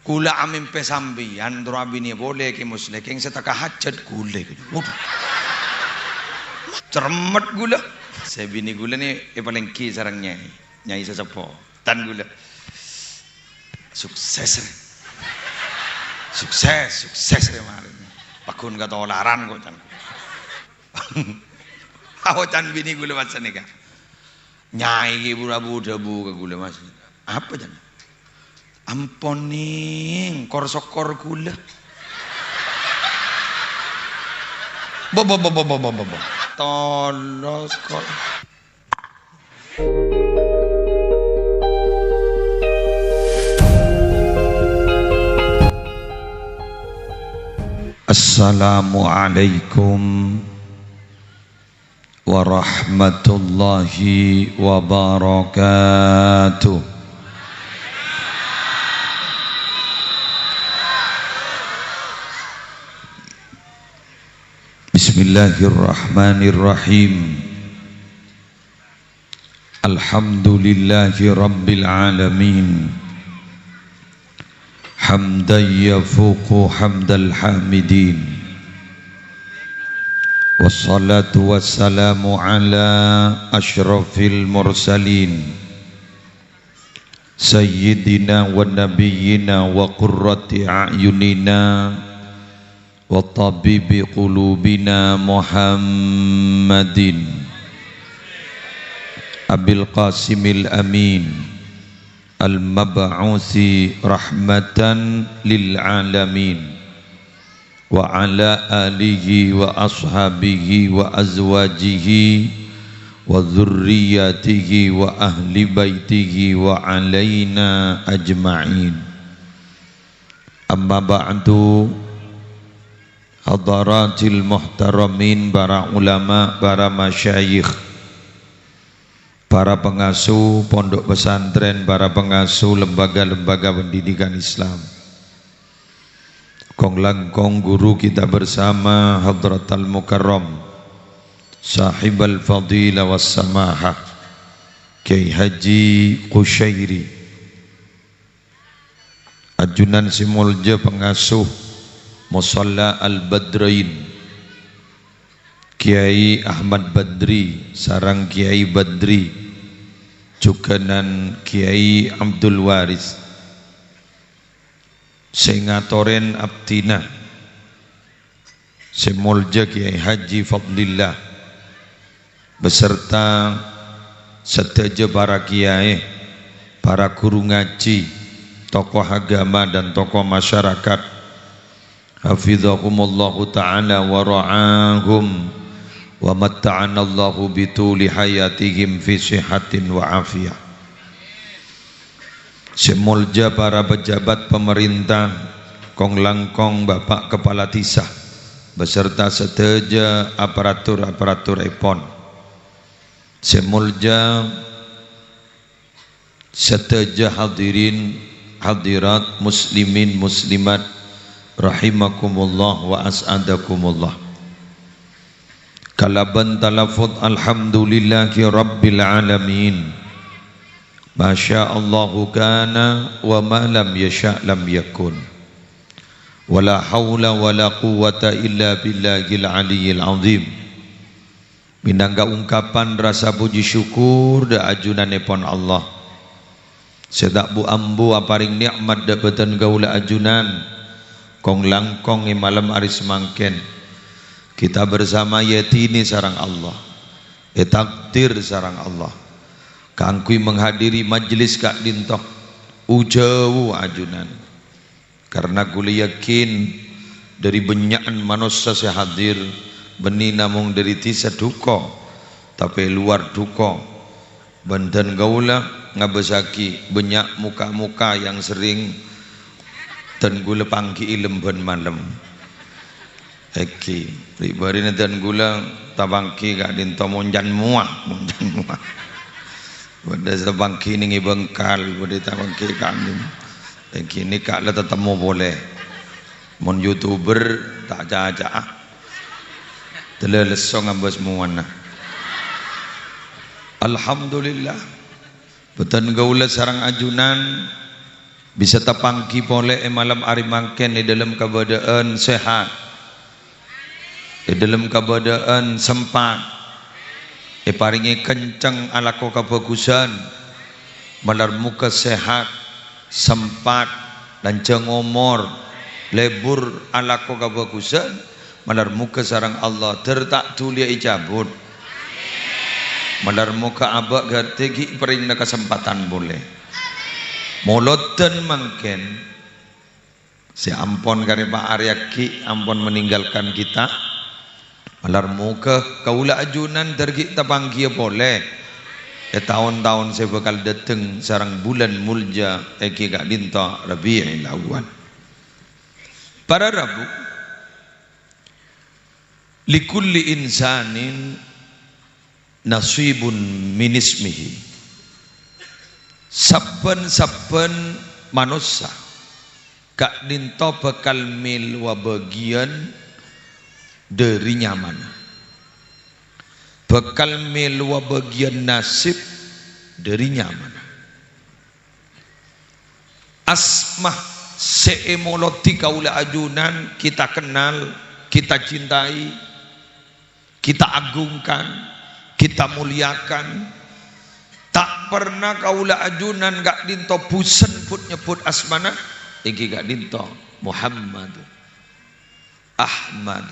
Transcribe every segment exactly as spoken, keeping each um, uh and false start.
Ghulâ amèmpè sampèyan, terro abinè polè, Kè Musleh, kèng sè teka hajat ghulâ. Waduh. Cermet ghulâ. Sè binè ghulâ nè èpalèngghi sareng nyai. Nyai sè seppo. Tan ghulâ. Sukses, rè. Sukses, sukses, rè, marè. Pagghun katolaran kok, can. Aocan binè ghulâ pas sanèka. Nyai ghi' bu-, bu-, dhâbu ka ghulâ, Mas. Apa, can? Ampon, Nèng, kor-sokor ghulâ. Bo, bo, bo. Tolos kok. Assalamualaikum warahmatullahi wabarakatuh. Bismillahirrahmanirrahim. Alhamdulillahi rabbil alamin. Hamdan yafuqu hamdal hamidin. Wassalatu wassalamu ala asyrafil mursalin. Sayyidina wa nabiyyina wa qurrati a'yunina wa tabibi qulubina Muhammadin Abil Qasimil Amin al-mab'usi rahmatan lil alamin, wa ala alihi wa ashabihi wa azwajihi wa dzurriyyatihi wa ahli baitihi wa alaina ajma'in. Amma ba'du, hadaratil muhtaramin, para ulama, para masyayikh, para pengasuh pondok pesantren, para pengasuh lembaga-lembaga pendidikan Islam, kong-langkong guru kita bersama, Hadratal Mukarram, Sahibal Fadilah was Samahah, Kiai Haji Qusyairi. Ajunan sè molja pangasuh Musalla Al-Badrain, Kiai Ahmad Badri sareng Kiai Badri, jhughânan Kiai Abdul Waris, sè ngatorè abdhina. Sè molja Kiai Haji Fadlillah beserta sadhâjâ para kiai, para guru ngaji, tokoh agama dan tokoh masyarakat. Hafizahumullahu ta'ala wa ra'ahum wa matta'anallahu bituli hayatihim fi sihatin wa afiyah. Sè molja para pejabat pemerintah, kong-langkong Bapak Kepala Dhisa, beserta sadhâjâ aparatur-aparaturèpon. Sè molja sadhâjâ hadirin hadirat muslimin muslimat rahimakumullah wa as'adakumullah. Kalabân talafut alhamdulillahi rabbil alamin. Masya Allahu kana wa ma lam yasya lam yakun. Wa la haula wa la quwwata illa billahil aliyyil azim. Mènangka ungkapan rasa puji syukur dâ' ajunanèpon Allah sè ta' bu-ambu aparèng nè'mat dâ' bhâdhân kaulâ ajunan, kong-langkong è malem arè samangkèn. Kita bersama èyadhinè sareng Allah, ètakdir sareng Allah, kaangghuy menghadiri majelis ka'dinto. Ujâu ajunan. Karna kaulâ yakin, dâri bânnya'an manossa sè hadir, bânnè namong dâri dhisa duko, tapè lowar duko, bân dân kaulâ ngabâssaghi bânnya' moka-moka yang sering dân kaulâ pangghi'i lem bân malem. Èngghi, ri'-bâri'na dân kaulâ tapangghi ka'dinto moncan mowa, moncan mowa. Bâdâ sè tapangghi nèng è Bengkal, bâdâ tapangghi ka'dinto. Èngghi nèka la tatemmo polè. Mon YouTuber ta' caca'a. Dâlâ lesso ngabâs mowana. Alhamdulillah. Bhâdhân kaulâ sareng ajunan Bisa tapangghi polè è malem arè mangkèn è dhâlem kabâdâ'ân sehat, è dhâlem kabâdâ'ân sempat, èparèngè kenceng alako kabhâghusân, malar moghâ sehat, sempat, lanjhâng omor, lebur alako kabhâghusân, malar moghâ sareng Allah dâr ta' dhuli ècabut. Malar moghâ abâ' ghâtè ghi' èparèngana kasempadhân polè. Molodhân mangkèn, sè ampon karè pa' arè aghi' ampon meninggalkan kita. Malar moghâ kaulâ ajunan dâr ghi' tapangghiyâ polè è taon-taon sè bhâkal dâteng sareng bulân molja èngghi ka'dinto Rabiul Awal. Para rabu, "Likulli insanin nasibun min ismihi." Sabbhân-sabbhân manossa ka'dinto bhâkal mèlowa bâgiyân dâri nyamana. Bhâkal mèlowa bâgiyân nasib dâri nyamana. Asma sè èmolodhi kaulâ ajunan kita kennal, kita cintai, kita agungkan, kita muliakan. Ta' pernah kaulâ ajunan ka'dinto bhusen bhut-nyebbhut asmana, èngghi ka'dinto Muhammad, Ahmad.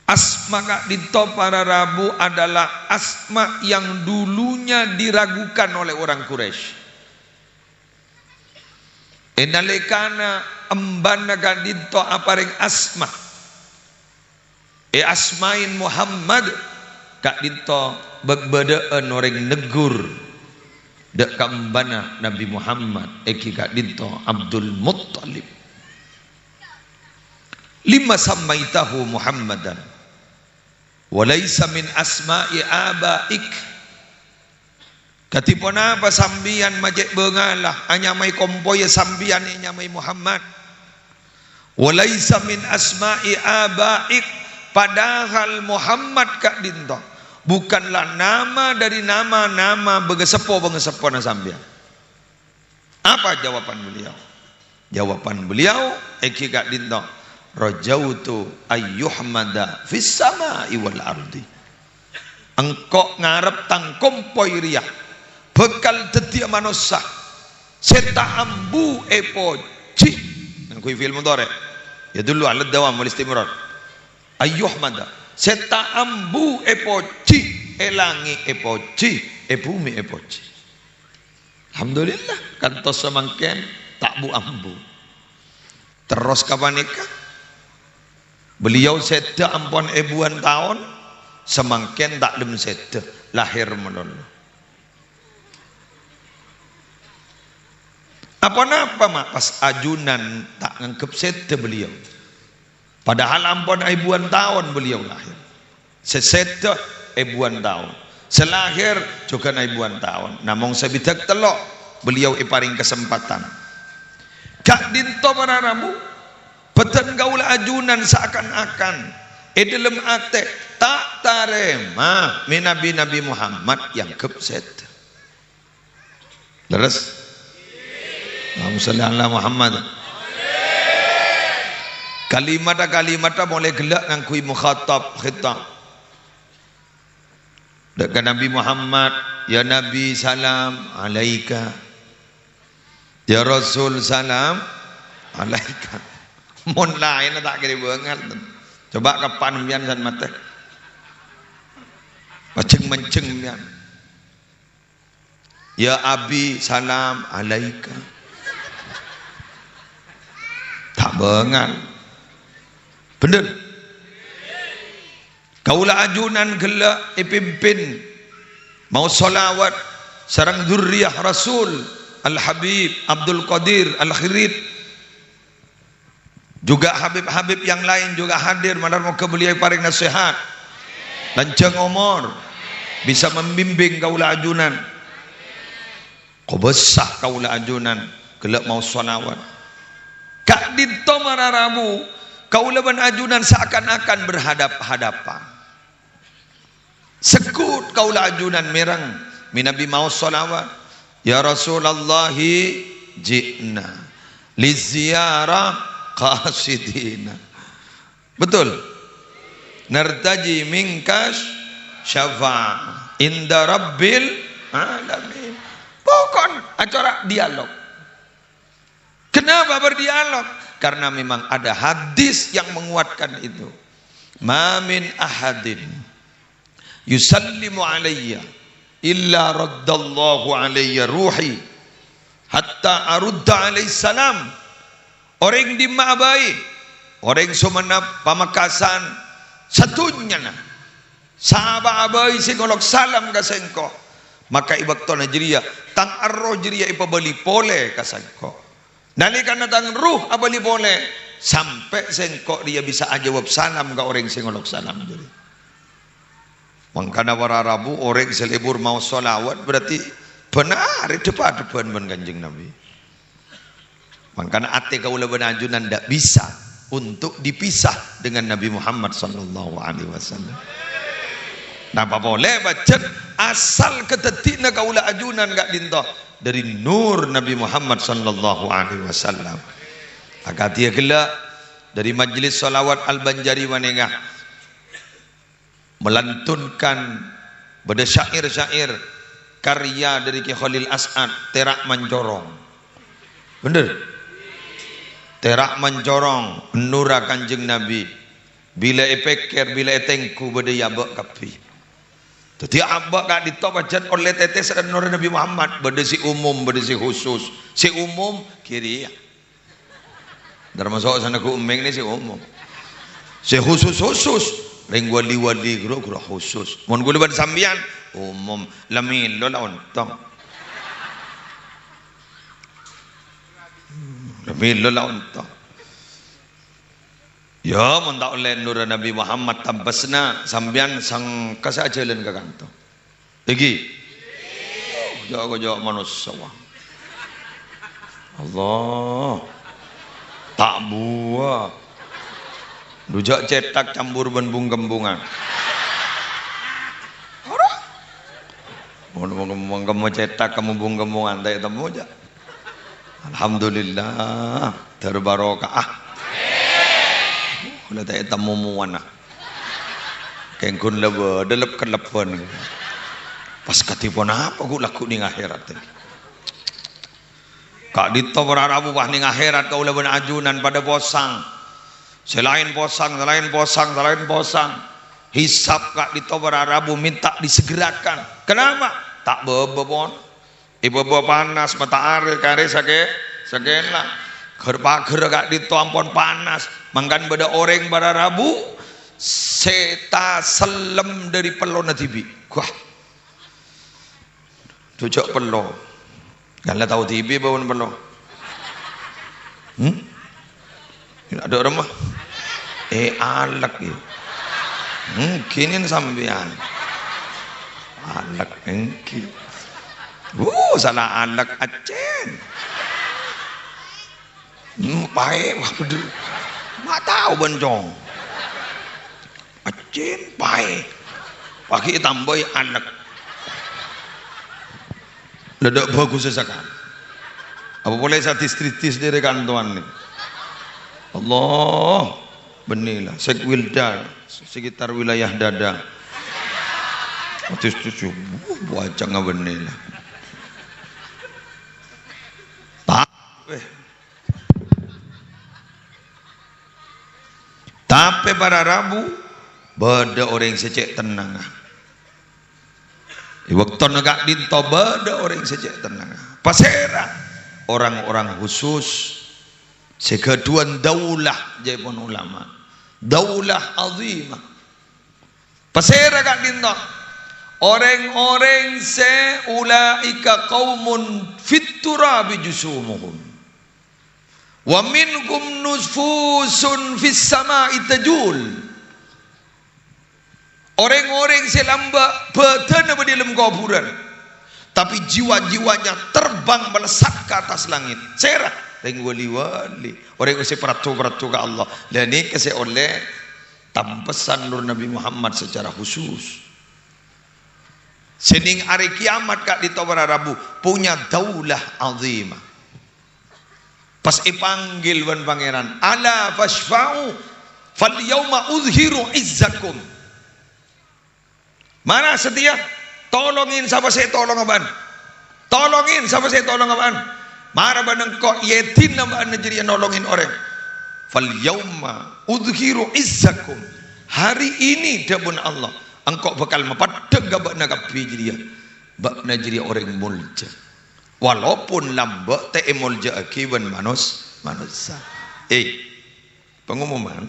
Asma ka'dinto para rabu adalah asma yang dulunya diragukan oleh orang Quraisy. È nalèkana embana ka'dinto aparèng asma, èasmaè Muhammad, ka'dinto bâ-, bâdâ'ân orèng neggur dâ' ka embana Nabbhi Muhammad, èngghi ka'dinto Abdul Muttalib. "Lima sammaitahu Muhammadan wa laisa min asma'i aba'ik?" Kadhi ponapa sampèyan ma' cè' bângalla anyamaè kompoyya sampèyan ènyamaè Muhammad? "Wa laisa min asma'i aba'ik," padahal Muhammad ka'dinto bukanlah nama dari nama-nama bângaseppo-bângaseppona sampèyan. Apa jawaban beliau? Jawaban beliau, èngghi ka'dinto, "Rajautu ayyuhmada fis sama'i wal ardi." Engko' ngarep tang kompoy rèya bhâkal dhâddhiyâ manossa sè ta' ambu èpojhi. Ngangghuy fi'il mudhari'. Yadullu 'ala dawam wal istimrar. Ayyuhmada. Sè ta' ambu èpojhi, è langngè' èpojhi, è bhumè èpojhi. Alhamdulillah, kantos samangkèn ta' bu-ambu. Terros ka panèka, beliau sèdhâ ampon èbuwân taon, samangkèn ta' dhâlem sèdhâ, lahèr malolo. Aponapa ma' pas ajunan ta' nganggep sèdhâ beliau? Padahal ampon èbuwân taon beliau lahèr. Sè sèdhâ èbuwân taon. Sè lahèr jhughân èbuwân taon. Namong sabidhâk tello' beliau èparèng kasempadhân. Ka'dinto para rabu, bhâdhân kaulâ ajunan saakan-akan è dhâlem atè ta' tarèma mènabi Nabbhi Muhammad èangghep sèdhâ. Lerres? Allahumma shalli ala Muhammad. Kalimatta-kalimatta molaè ghellâ' ngangghuy mukhatab, khitab. Dâ' ka Nabbhi Muhammad, "Ya Nabbhi, salam alaika. Ya Rasul, salam alaika." Mon laènna ta' kèra bângal. Coba' kapan sampèyan san matè. Pajheng-manjheng sampèyan. "Ya Abi, salam alaika." Ta' bângal. Bhender? Kaulâ ajunan ghellâ' èpimpin maos shalawat sareng dzurriyah Rasul Al-Habib Abdul Qadir Al-Khirit. Juga habib-habib yang lain juga hadir, malar moghâ beliau èparèng nasèhat, lanjhâng omor, bisa membimbing kaulâ ajunan. Kobâsa kaulâ ajunan ghellâ' maos shalawat. Ka'dinto para rabu, kaulâ bân ajunan seakan-akan berhadap-hadapan. Segghut kaulâ ajunan mèreng, mènabi maos shalawat. Ya Rasulallahi ji'na liziyarah qasidina. Betul? Nartaji minka syafa'ah inda rabbil alamin. Pokoknya acara dialog. Kenapa berdialog? Karena memang ada hadis yang menguatkan itu. Ma min ahadin yusallimu alayya illa raddallahu alayya ruhi hatta arudda alaihi salam. Orèng dimma'a bhâi, orèng Sumenep, Pamekasan, sadhunnyana. Sapa'a bhâi sè ngolok salam ka sèngko', maka è bâktona jârèya tang erroh jârèya èpabâli polè ka sèngko'. Nalèkana tang erroh abâli polè, sampè' sèngko' rèya bisa ajâwâb salam ka orèng sè ngolok salam jârèya. Mangkana para rabu orèng sè lebur maos shalawat berarti bhender è dhâpa-dhâbân bân Kanjeng Nabi. Mangkana atè kaulâ bân ajunan ndak bisa untuk dipisah dengan Nabi Muhammad sallallahu alaihi wasallam. Napa polè, pajhât asal kadhâddhina kaulâ ajunan ka'dinto dhâri nur Nabi Muhammad sallallahu alaihi wasallam. Akadhi ghellâ' dhâri Majelis Shalawat Al-Banjari panèka melantunkan bâdâ syair-syair karya dhâri Kè Kholil As'ad, Tèra' Mancorong. Bhender? Tèra' mancorong, nurra Kanjeng Nabi. Bilâ èpèkkèr, bilâ ètengghu bâdâ è abâ' kabbhi. Dhâddhi abâ' ka'dinto pajhât ollè tètèsè nurra Nabi Muhammad, bâdâ sè umum, bâdâ sè khusus. Sè umum, kèrèya. Tamaso' sanèko emmèng nè sè umum. Sè khusus-khusus, rèng wali-wali ghuru-ghuru khusus. Mon kaulâ bân sampèyan, umum. La mèlo la ontong. La mèlo la ontong. Ya, mon ta' ollè nurra Nabi Muhammad tampèsna, sampèyan sangka sè ajhâlân ka kanto. Èngghi? Jhâ'-kojhâ' manossa, wah. Allah. Ta' buwâ. Dhu jhâ' cèthak campor bân bung-kembungan. Ora. Mon, mon, mon, mon cèthak kamu bung-kembungan, ta' ètemmo jhâ'. Alhamdulillah, dhâr barokah. La ta' ètemmo mowana. Kèng ghun la bâdâ lep-kellebbhân. Pas kadhi ponapa ghu' lagghu' nèng akhèrat? Ka'dinto para rabu pas nèng akhèrat kaulâ bân ajunan padâ posang. Sè laèn posang, sè laèn posang, sè laèn posang. Hisab ka'dinto para rabu minta disegerakan. Kenapa? Ta' bâbâ pon. È bâbâ panas matahari karè sakè-, sakèna. Ghâr-paghâr ka'dinto ampon panas. Mangkana bâdâ orèng para rabu sè tasellem dhâri pellona dhibi'. Wah. Dhu jhâ' pello. Kan la tao dhibi' bâ'na pello. Hmm? Adhu' remma. Eh, alek, ya. Hmm, ginian sampèyan. Alek, èngghi. Wuh, sala alek, accèn. Hmm, paè, wah, bhender. Ma' tao, bân, Cong. Accèn, paè. Paghi' ètambâi alek. Dâddhi bhâghus sakalè. Apa polè sadis-tridis dhâri kantowan nèka. Allah, bânnè la. Sekwilda, sekitar wilayah dada. Adis tujuh, wuh, bâcanga bânnè la. Ta-, eh. Tapè para rabu, bâdâ orèng sè cè' tennangnga. È bâktona ka'dinto bâdâ orèng sè cè' tennangnga. Pasèra? Orang-orang khusus sè ghâdhuwân daulah, jâèpon ulama. Daulah azimah. Pasèra ka'dinto? Orèng-orèng sè ulaika qaumun fit turabi jusumuhum. Wa minhum nufusun fis sama'i tajul. Orèng-orèng sè lambâ' bâdânna bâdâ è dâlem kobhurân, tapè jiwa-jiwanya terbang melesat ke atas langit. Sèra? Rèng wali-wali. Orèng sè parlo-parlo ka Allah. Lah nèka sè ollè tampèsan Nur Nabi Muhammad secara khusus. Sè neng arè kiamat ka'dinto para rabu punya daulah azimah. Pas èpanggil bân Pangèran, "Ala fasyfa'u, fal yauma udhiru izzakum." Mara satèya, tolongin sapa sè tolong bâ'na. Tolongin sapa sè tolong bâ'na. Mara bân engko' èdina bâ'na jârèya nolongin orèng. "Fal yauma udhiru izzakum." Hari ini, dhâbuna Allah, engko' bhâkal mapeddhâng ka bâ'na kabbhi jârèya. Bâ'na jârèya orèng molja. Walaupun lambâ' ta' èmolja'aghi bân manos-, manossa. Eh, pengumuman.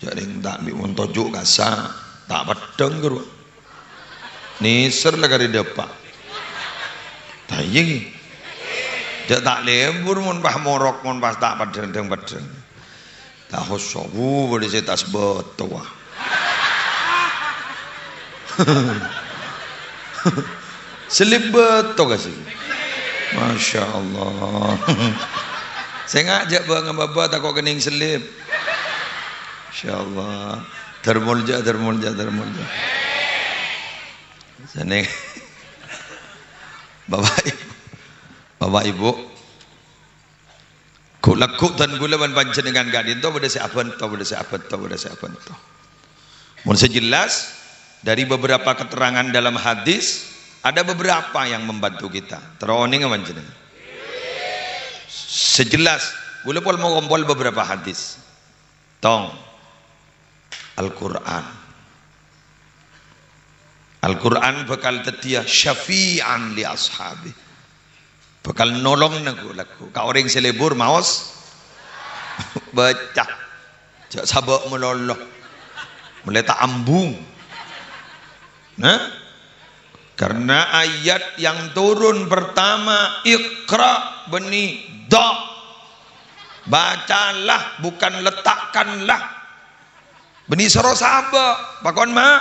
Jârèng ta' bi' mon toju' kassa', ta' peddhâng kèro. Nèser la karè dâpa'. Ta' iyâ, ghi. Jâ' ta' lebur mon pas morok, mon pas ta' peddhâng-dhâng peddhâng. Ta' hoso, bu, bâdâ sè tas bâto, wah. Selip bâto kasih. Masya Allah. Sènga' jâ' bâ-, ngabâbâ tako' kennèng selip. Masya Allah. Dâr molja, dâr molja, dâr molja. Sènè. Bapak Ibu. Bapak Ibu. Ghu-, lagghu' dân kaulâ bân panjhennengngan ka'dinto bâdâ sè abhânto, bâdâ sè abhânto, bâdâ sè abhânto. Mon sè jelas, dari beberapa keterangan dalam hadis, ada beberapa yang membantu kita. Terro onènga panjhennengngan. Sè jelas, kaulâ pol-, mokompol beberapa hadis. Tong. Al-Qur'an. Al-Qur'an bhâkal dhâddhiyâ syafi'an li ashabi. Bhâkal nolong lagghu'-lagghu' ka orèng sè lebur maos bâca. Jâ' sabâ' malolo. Molaè ta' ambung. Nah, karena ayat yang turun pertama, "Iqra," bânnè, "Do." Bacalah, bukan letakkanlah. Bânnè soro sabâ', pakon ma-,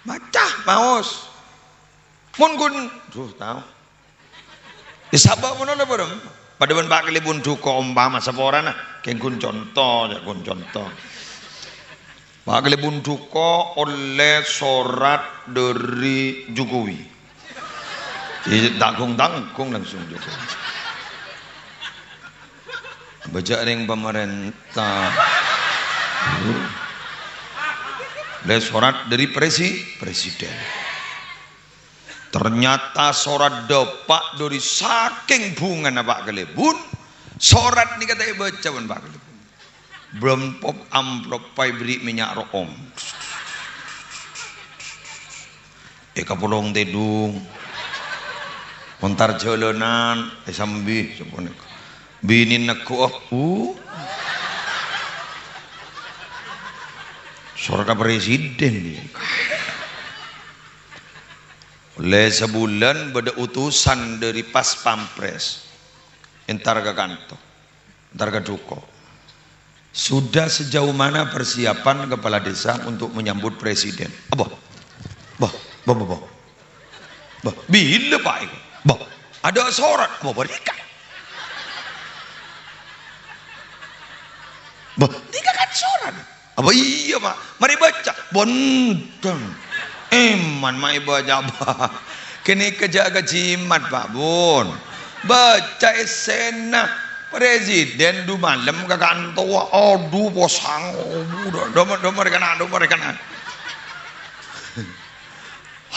maca, maos. Mon ghun, duh, tao. È sabâ' mon ollè bâreng. Padâ bân Pa' Kalèbun Duko ompama saporana, kèng ghun conto, jâ' ghun conto. Pa' Kalèbun Duko ollè sorat dâri Jokowi. È, tanggung-tanggung langsung Jokowi. Bâca rèng pamarènta. Ollè sorat dâri presi-, presiden. Ternyata sorat dâpa' dâri sakèng bhungana Pa' Kalèbun, sorat nèka ta' èbâca bân Pa' Kalèbun. Blom pop amplop paèbherri' mènnya' ro'om. È kapolong tèdung. Montar jhâlânan, èsambi, sapanèka. Binèna neggu', uh. Sorat presiden, ya. Ollè sabulân bâdâ utusan dâri Pas Pampres. Èntar ka kanto. Èntar ka duko. Sudah sejauh mana persiapan kepala desa untuk menyambut presiden? Apa? Bâh, bâh, bâh, bâh. Bâh, bilâ, Pak, èko? Bâh, adâ' sorat. Bâh, bâriyâ. Bâh, nèka kan sorat. Apa iyâ, Pak? Marè bâca. Bhunten. Èman ma' èbâca, Pak. Kènèka jâ' ka jimat, Pak, bun. Bâca èssèna. Presiden du malem ka kanto. Adhu, posang. Dhu-, dhumèr, dhumèr kana', dhumèr kana'.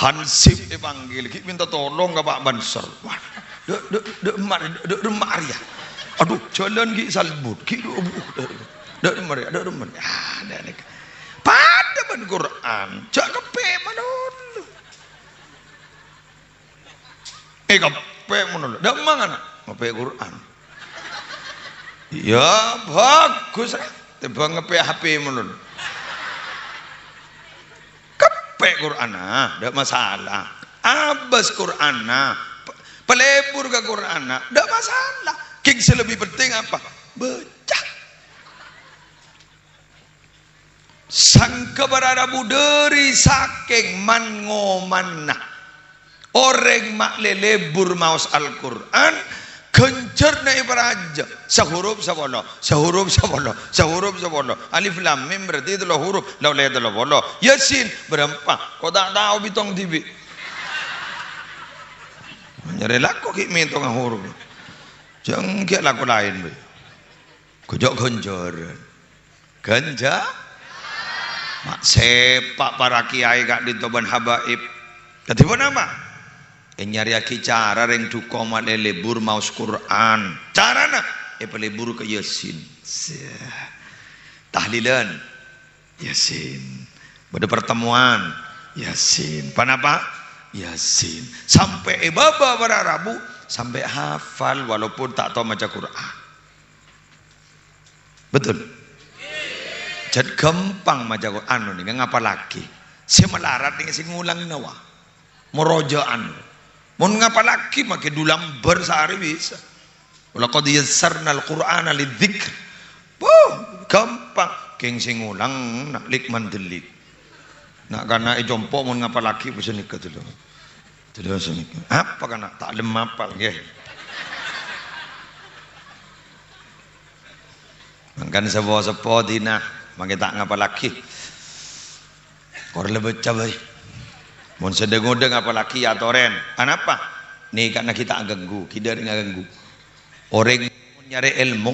Hansip èpanggil, ghi' mènta tolong ka Pak Banser. Wah, dâ', dâ', dâ' emma', dâ', dâ' emma' arèya. Adhu, jhâlân ghi' salbut, ghi' dhu-, dâ', dâ' emma' arèya, dâ' emma' arèya. Ah, dâ' nèka. Padâ bân Qur'an, jâ' keppè' malolo. Eh, keppè' malolo. Dâ' emma' kana'? Ngeppè' Qur'an. Iyâ, bhâghus, ra. Tèmbhâng ngeppè' H P malolo. Keppè' Qur'anna, dâ' masalah. Abâs Qur'anna, p-, palebur ka Qur'anna, dâ' masalah. Kèng sè lebbi penting apa? Bâca. Sangka para rabu dâri sakèng man-ngomanna orèng ma' lebur maos Al-Qur'an, Ghânjhârânna èparajâ. Sahurup sapolo, sahurup sapolo, sahurup sapolo. Alif Lam Mim berarti tello hurup, la ollè tello polo. Yasin bârâmpa? Ko' ta' tao bhitong dhibi'. Nyarè lako ghi' mètonga hurup. Jhâ' ghi' lako laèn, bhâi. Ghâjâ' ghânjhârân. Ghânjhâ-, ma' sèpa' para kiai ka'dinto bân habaib. Kadhi ponapa? Ènyarèyaghi cara rèng dhuko malè lebur maos Qur'an. Carana èpalebur ka Yasin. Sè-, tahlilan. Yasin. Bâdâ pertemuan. Yasin. Ponapa? Yasin. Sampè' è bâbâ para rabu, sampè' hafal walaupun ta' tao maca Qur'an. Betul? Jhât ghâmpang maca Qur'an nèka ngapallaghi. Sè malarat nèka sè ngolang nawa. Moroja'an. Mon ngapallaghi makè du lambâr saarè bisa. "Walaqad yassarnal Qur'ana lidzikr." Wuh, ghâmpang. Kèng sè ngolang na' lik mandelik. Na' kana' è compo' mon ngapallaghi bisa nèka dulu. Dulu sanèka. Apa kana' ta' lem apal, ngghi. Mangkana sepo-sepo dina, mangkè ta' ngapallaghi. Kor la bâca bhâi. Mon sè dhâng-odhâng apallaghi atorè. Anapa? Nèka ghi' ta' ganggu, ghi' dâri ngaganggu. Orèng mon nyarè èlmo,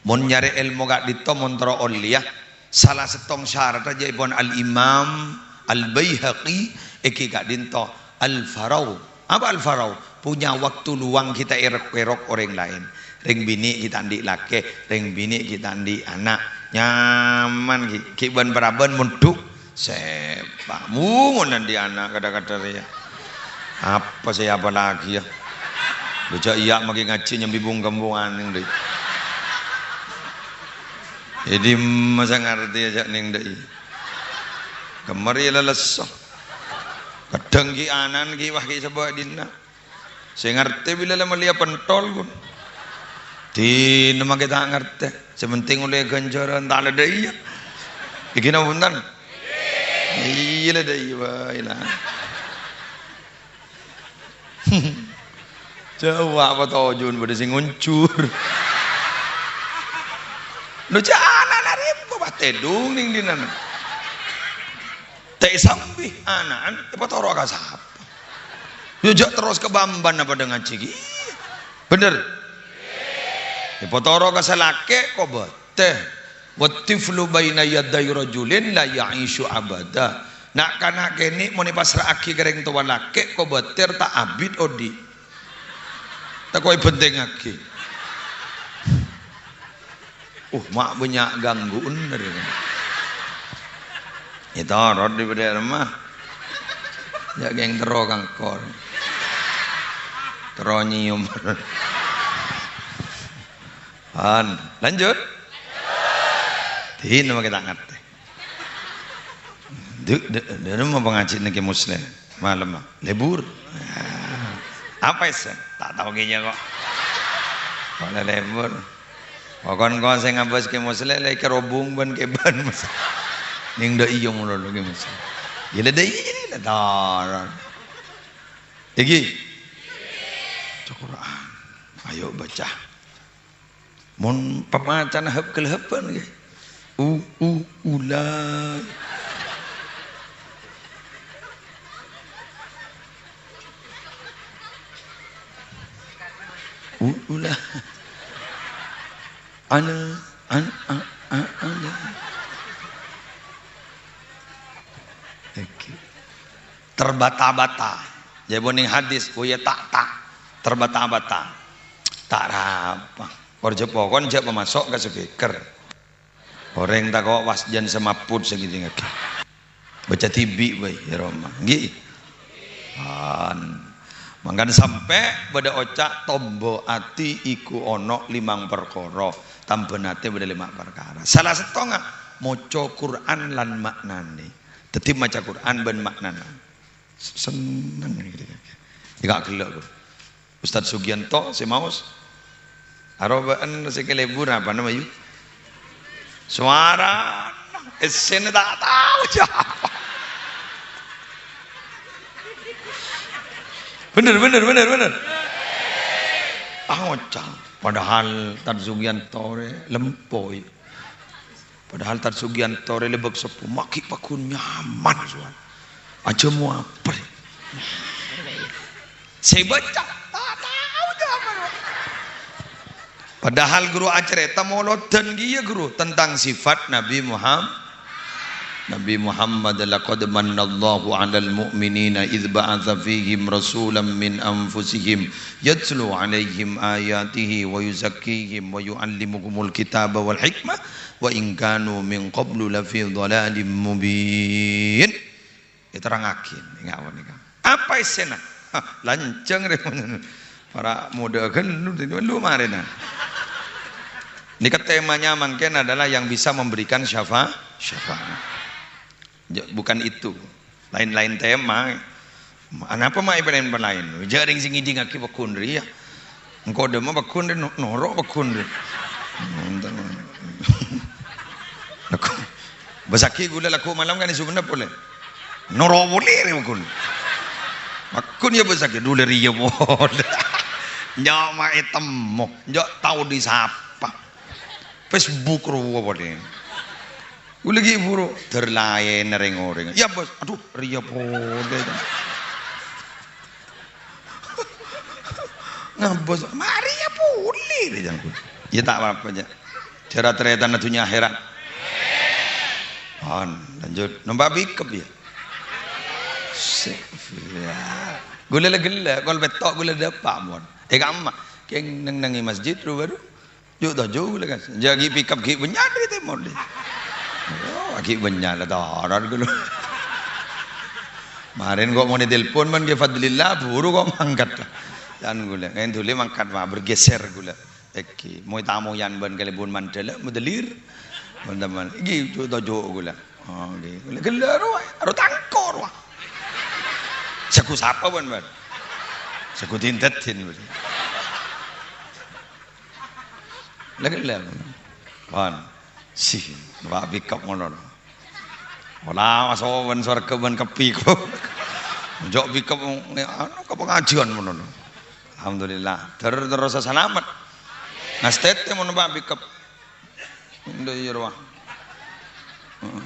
mon nyarè èlmo ka'dinto mon terro ollèya, sala sèttong syarat jâ' èpon Al-Imam Al-Baihaqi èngghi ka'dinto al-faragh. Apa al-faragh? Punya waktu luang ghi' ta' èrok-èrok orèng laèn. Rèng binè' ghi' ta' andi' lakè, rèng binè' ghi' ta' andi' ana'. Nyaman ghi', ghi' bân-parabân mondhuk. Sèpa', mongon andi' ana' kadhâ-kadhâ rèya. Apa sè apallaghi, yâ? Bâca iyâ maghi ngajhi nyambi bung-kembungan nèng dâi. È dimma sè ngartè jâ' nèng dâi. Kemma rèya la lesso. Kadhâng ghi' ana'na ghi' wah ghi' sabâ' è dinna'. Sè ngartè bilâ la mellèya pentol, ghun. Dinah makè ta' ngartè. Sè penting ollè ghânjhârân ta' la dâ' iyâ. Èngghi napa bhunten? Iyâ la dâ' iyâ bhâi la. Jhâ' apa tojjhuna bâdâ sè ngonjhur. Lho, jhâ' ana'na rèpo pas tèdung nèng dinna'. Ta' èsambi ana'na èpatoro' ka sapa? Yâ jhâ' terros ka bambana padâ ngajhi ghi. Bhender? Èpatoro' ka sè lakè' kobâtè. "Wat-tiflu baina yaday rajulin la ya'isyu abada." Na'-kana' kènè' mon èpassra'aghi ka rèng towa lakè' kobâtè ta' abit odi'. Tako' èbhentengngaghi. Uh, ma' bânnya' ganggu bener. Ètoro' dhi bâdâ è roma. Jhâ' kèng terro kangkor. Terro nyèyom. An, lanjut. Dinah makè ta' ngartè. Du-, du-, du-, du-, mau pengajian ke Muslim. Malem, lebur. Apa itu? Ta' tao kèya kok. Kok la lebur. Pokon kok sè ngabâs ke Muslim, la kerobong bân kèbân. Nèng dâ' iyâ malolo ke Muslim. Yâ la dâ' iyâ, la taran. Iki. Baca Quran. Ayo baca. Mon pamacana hep-kelhepan, ngghi. U, u, ula. U, ula. Ana, an, a, a, ana. Oke. Terbata-bata. Jhâ' bânnè hadis, "Wa ya ta', ta'." Terbata-bata. Ta' rapa. Orjâ pokon jhâ' pamaso' ka speaker. Orèng tako' pas jân semaput sè ngèdingngaghi. Baca dhibi' bhâi, è roma. Ngghi. An. Mangkana sampè' bâdâ oca' tombo ati iku ana limang parkara. Tambhâna atè bâdâ lèma' parkara. Sala sèttongnga maca Qur'an lan ma'nane. Dhâddhi maca Qur'an bân ma'nana. Senneng. Èka' ghellâ', Bu. Ustaz Sugianto sè maos. Aroba'an sè kalebur apa nama, yu? Suara essèna ta' tao, jâ. Bener, bener, bener, bener. Oca'. Padahal Tan Sugiyanto rè lempoi. Padahal Tan Sugiyanto rè lebak seppo, ma' ghi' paggun nyaman, sowan. Aja mau apa? Sè baca, ta' tao jawab. Padahal ghuru acarèta molodhân kèya, ghuru, tentang sifat Nabi Muhammad. Nabi Muhammad, "Laqad mannallahu 'alal mu'minina idz ba'atsa fihim rasulan min anfusihim yatlu 'alaihim ayatihi wa yuzakkihim wa yu'allimuhumul kitaba wal hikmah wa in kanu min qablu lafi dhalalim mubin." Èterrangngaghi, èngà' panèka. Apa èssèna? Hah, lanjhâng rè. Para modâ ghâllu, lu marèna. Nèka temanya mangkèn adalah yang bisa memberikan syafa-, syafaat. Ja-, bukan itu. Lain-lain tema. Anapa ma' èpalaèn-palaèn? Jhâ' rèng sè ngèdingngaghi paggun rèya. Engko' dâmma paggun rè, no-, noro' paggun rè. Nonton. Lagu-, bâsaghi ghulâ lagu malam kan è Sumenep polè. Noro' polè rè paggun. Paggun ya bâsaghi, dulè rèya polè. Nyo' ma' ètemmo, nyo' tao dhisapa. Facebook rowa polè. Ghulâ ghi' buru, dâr laèn rèng-orèng. "Iyâ, Bos." "Adhu, rèya polè." Ngabâs, "Ma' rèya polè," rè jhâ' ghulâ. Iyâ, ta' apa-apa, jhâ'. Jhâ' ra tarètan dhunnya akhèrat. Pon, lanjut. Nompa' pickup, yâ? Se-, iyâ. Ghulâ la ghellâ', kol pètto' ghulâ dâpa', mon. È kamma, kèng neng-neng è masjid, ru-, baru. Ju' toju' ghulâ, kas. Jhâ' ghi' pickup ghi' bânnya' dâri tèmor, dhi. Oh, ghi' bânnya' la torot ghulâ. Marèn ko' mon ètelpon bân Kè Fadlillah, buru ko' mangkat. Can ghulâ, ngèn dhuli mangkat, ma' bergeser ghulâ. Èngghi, moy tamoyan bân kalèbun mandhâlâ, modellir. Bân teman, èngghi, ju' toju' ghulâ. Oh, èngghi. Ghellâ' rowa, aro tangko rowa. Sagu sapa bân, bân? Sagu din-daddin, bân. Lagi lem. Wan. Si, wa pickup ngono. Ola maso bân sowarghâ bân kabbhi ko'. Jhâ' pickup, anu, ka pangajiân ngono. Alhamdulillah. Ter-, terus salamet. Ngastètè mon wa pickup. Ndâ' iyâ rowa. Heeh.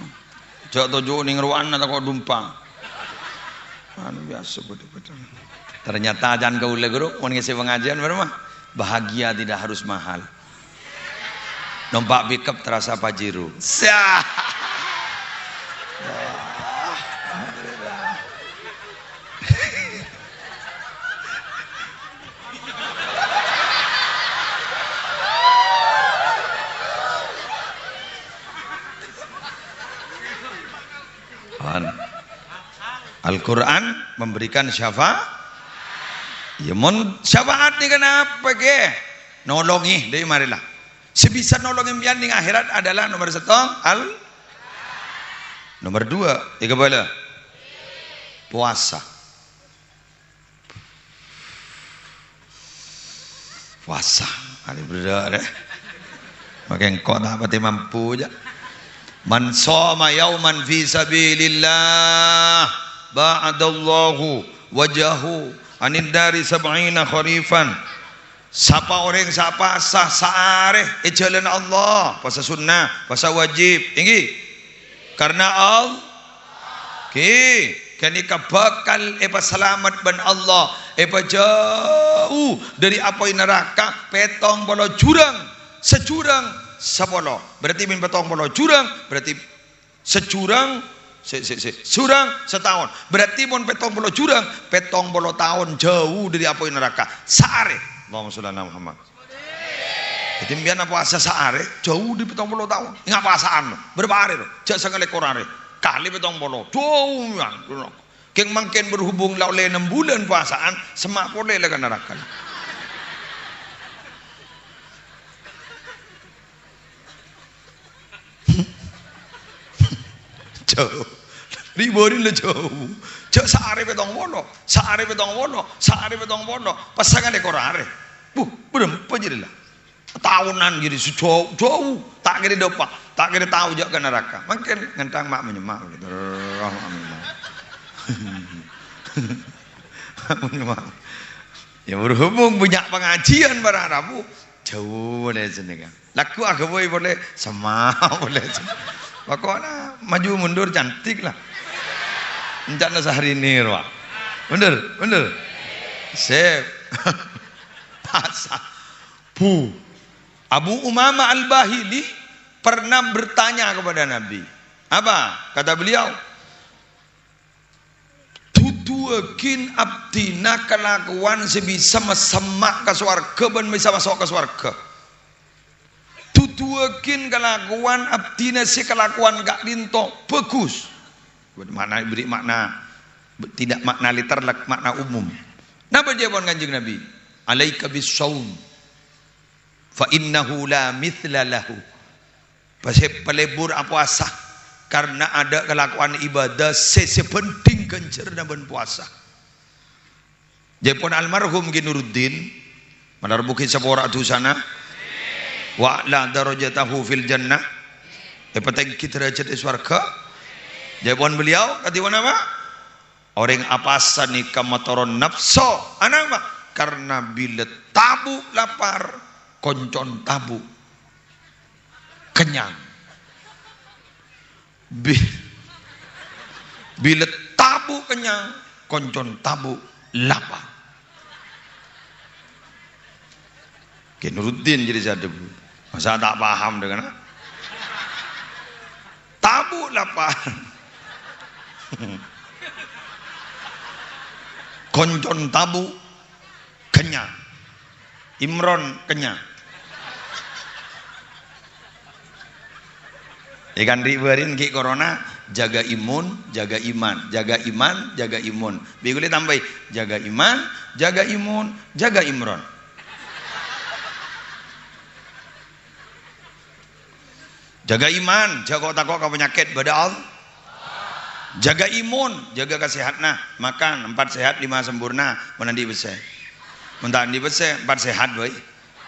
Jhâ' toju' nèng rowana tako' dumpa. Anu biyasa bâdâ-bâdâ. Ternyata can kaulâ, ghuru, mon ngèssè pangajiân, bârâmma? Bahagia tidak harus mahal. Nompa' pickup terasa Pajero. Sah. Alhamdulillah. Pon. Al-Qur'an memberikan syafa-, ya, mon syafaat nèka napa, ghi? Nolongè, dâ' marèla. Sè bisa nolongè sampèyan nèng akhèrat adalah nomor sèttong, al-, nomor dua, èghâbâlâ. Puasa. Puasa. Arè berrâ' rè. Makè engko' ta' patè mampu jâ'. "Man shoma yauman fi sabilillah, ba'adallahu wajhahu 'anil nari sab'ina kharifan." Sapa orèng sè apasa saarè è jhâlânna Allah, pasa sunnah, pasa wajib, èngghi? Karna All-, ghi, ghânèka bhâkal èpasalamet bân Allah, èpajhâu dâri apoy naraka pèttong polo jurâng, sajurâng sapolo. Berarti min pèttong polo jurâng, berarti sajurâng, sè, sè, sè, jurâng sataon. Berarti mon pèttong polo jurâng, pèttong polo taon jhâu dâri apoy naraka. Saarè. Allahumma sholli ala Muhammad. Dhâddhi, sampèyan apowasa saarè, jhâu dâri pèttong polo taon. Enga' powasaan, bârâmpa arè, ro? Jhâ' sangalèkor arè. Kalè pèttong polo. Jhâu, ya. Kèng mangkèn berhubung la ollè ennem bulân powasaan, semma' polè la ka naraka. Jhâu. Ri-, bâri' la jhâu. Jhâ' saarè pèttong polo, saarè pèttong polo, saarè pèttong polo. Pas sangalèkor arè. Buh, bârâmpa jârèya la? Taonan jârèya sè jhâu, jhâu. Ta' kèra dâpa', ta' kèra tao jhâ' ka naraka. Mangkèn ngèntang ma'-, manyemma'. Ma'-, manyemma'. Ya, berhubung bânnya' pangajiyân para' rabu, jhâu polè sennengngan. Lagghu' aghâbây polè, semma' polè. Pokokna maju mundur cantik lah. Enca'na Syahrini rowa. Bener, bener. Sip. Pasa. Bu. Abu Umamah Al-Bahili pernah bertanya kepada Nabi. Apa? Kata beliau, "Duduwâghin abdhina kalakowan sè bisa masemma' ka sowarghâ bân bisa maso' ka sowarghâ. Duduwâghin kalakowan abdhina sè kalakowan ka'dinto bhâghus." Makna, beri makna, tidak makna literal, makna umum. Napa jâwâbhân Kanjeng Nabi? "Alaika bis-shaum, fa innahu la mitsla lahu." Pasè palebur apowasa, karna adâ' kalakowan ibadah sè sabhânding ghânjhârânna bân powasa. Jârèpon almarhum Ki Nuruddin, malar mugi sapora dhusana, wa a'la darajatahu fil jannah, èpatèngghi dârâjhât è sowarghâ. Jârèpon beliau, kadhi ponapa? Orèng apowasa nèka matoron napso. Anapa? Karna bilâ tabu' lapar, koncon tabu' kennyang. Bi-, bilâ tabu' kennyang, koncon tabu' lapar. Ki Nuruddin jadi sadhâbu. Masa ta' paham dengan tabu' lapar. Koncon tabu' kennyang. Imron kennyang. Ya kan, ri'-bâri'en ghi' corona, jaga imun, jaga iman, jaga iman, jaga imun. Bi' kulâ tambâi, jaga iman, jaga imun, jaga Imron. Jaga iman, jhâ' ko'-tako' ka panyakèt, bâdâ Allah. Jaga imun, jaga kasehatanna, makan empat sehat lima sempurna, mon andi' pèssè. Mon ta' andi' pèssè, empat sehat bhâi.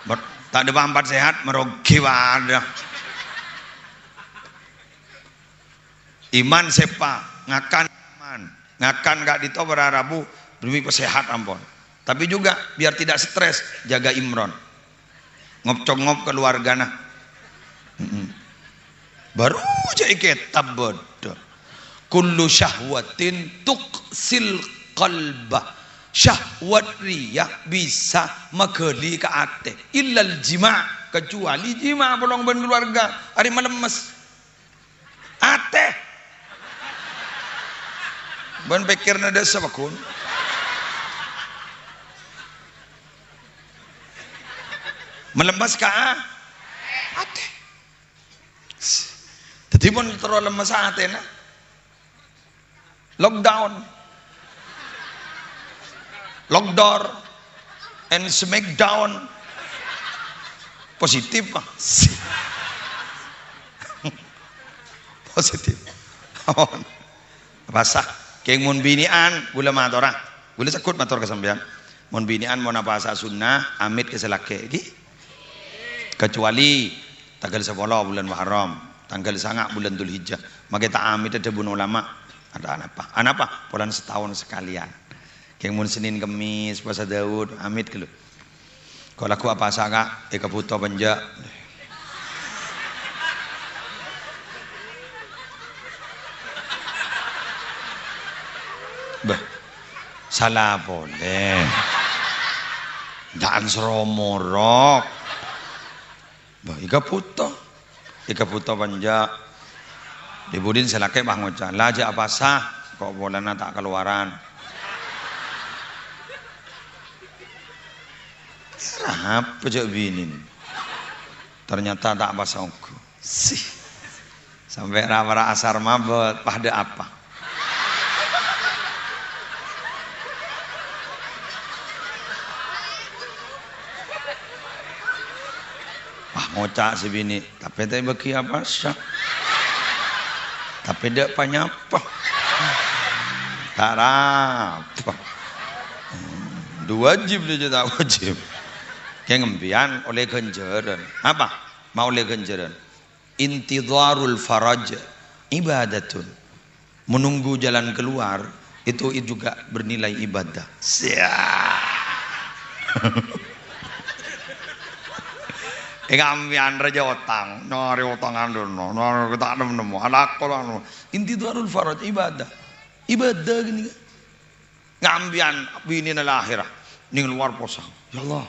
Mer-, ta' dâpa' empat sehat, marogi padâ. Iman sèpa, ngakan iman. Ngakan ka'dinto para' rabu, demi sehat ampon. Tapi juga biar tidak stres, jaga Imron. Ngop-congop keluargana. Mm-mm. Baru jâ' è kètab bâdâ. "Kullu syahwatin tuqsil qalba." Syahwat rèya bisa maghâli ka atè. Illal jima', kecuali jima' polong bân keluarga. Arè malemmes. Atè. Bân pèkkèrna dâ' essa, pagghun. Malemmes ka a-, atè. Dhâddhi mon terro lemmes atèna, lockdown. Lockdown and smackdown. Positif, Pak. Positif. Pasa. Kèng mon binè'an, kulâ matora. Kulâ segghut mator ka sampèyan. Mon binè'an mon apowasa sunnah, amit ka sè lakè', ghi? Kecuali tangghâl sapolo bulân Muharram, tangghâl sanga' bulân Dzulhijjah. Makè ta' amit, dhâbuna ulama. Adâ' anapa? Anapa? Polana sataon sakalèyan. Kèng mon Senin Kemis, pasa Daud, amit ghâllu. Ko' lagghu' apowasa, Ka'? Èkabhuto apa enjâ'? Bâh, sala polè. Jhâ' soro morok. Bâh, èkabhuto. Èkabhuto apa enjâ'? Dhi-budhina sè lakè' pas ngoca', "La, jhâ' apowasa, ko' polana ta' kalowaran." Arapa jhâ' binèna? Ternyata ta' apowasa ongghu. Sih. Sampè' ra-, ra-, asar mabât, padâ apa? Wah, ngoca' sè binè', "Tapè ta' èbâghi apowasa. Tapè dâ' panyapa. Ta' arapa. Dhu wajib dâ' jhâ' ta' wajib." Kèng empèyan ollè ghânjhârân. Apa? Ma' ollè ghânjhârân. Intidharul faraj ibadatun. Menunggu jalan keluar itu juga bernilai ibadah. Siap. Ènga' sampèyan rajâ otang, nyarè otangan dhono, nyarè ta' nem-nemmo, alako la nemmo. Intidharul faraj ibadah. Ibadah ghânèka. Ènga' sampèyan binèna lahèr, nèng lowar posang. Ya Allah.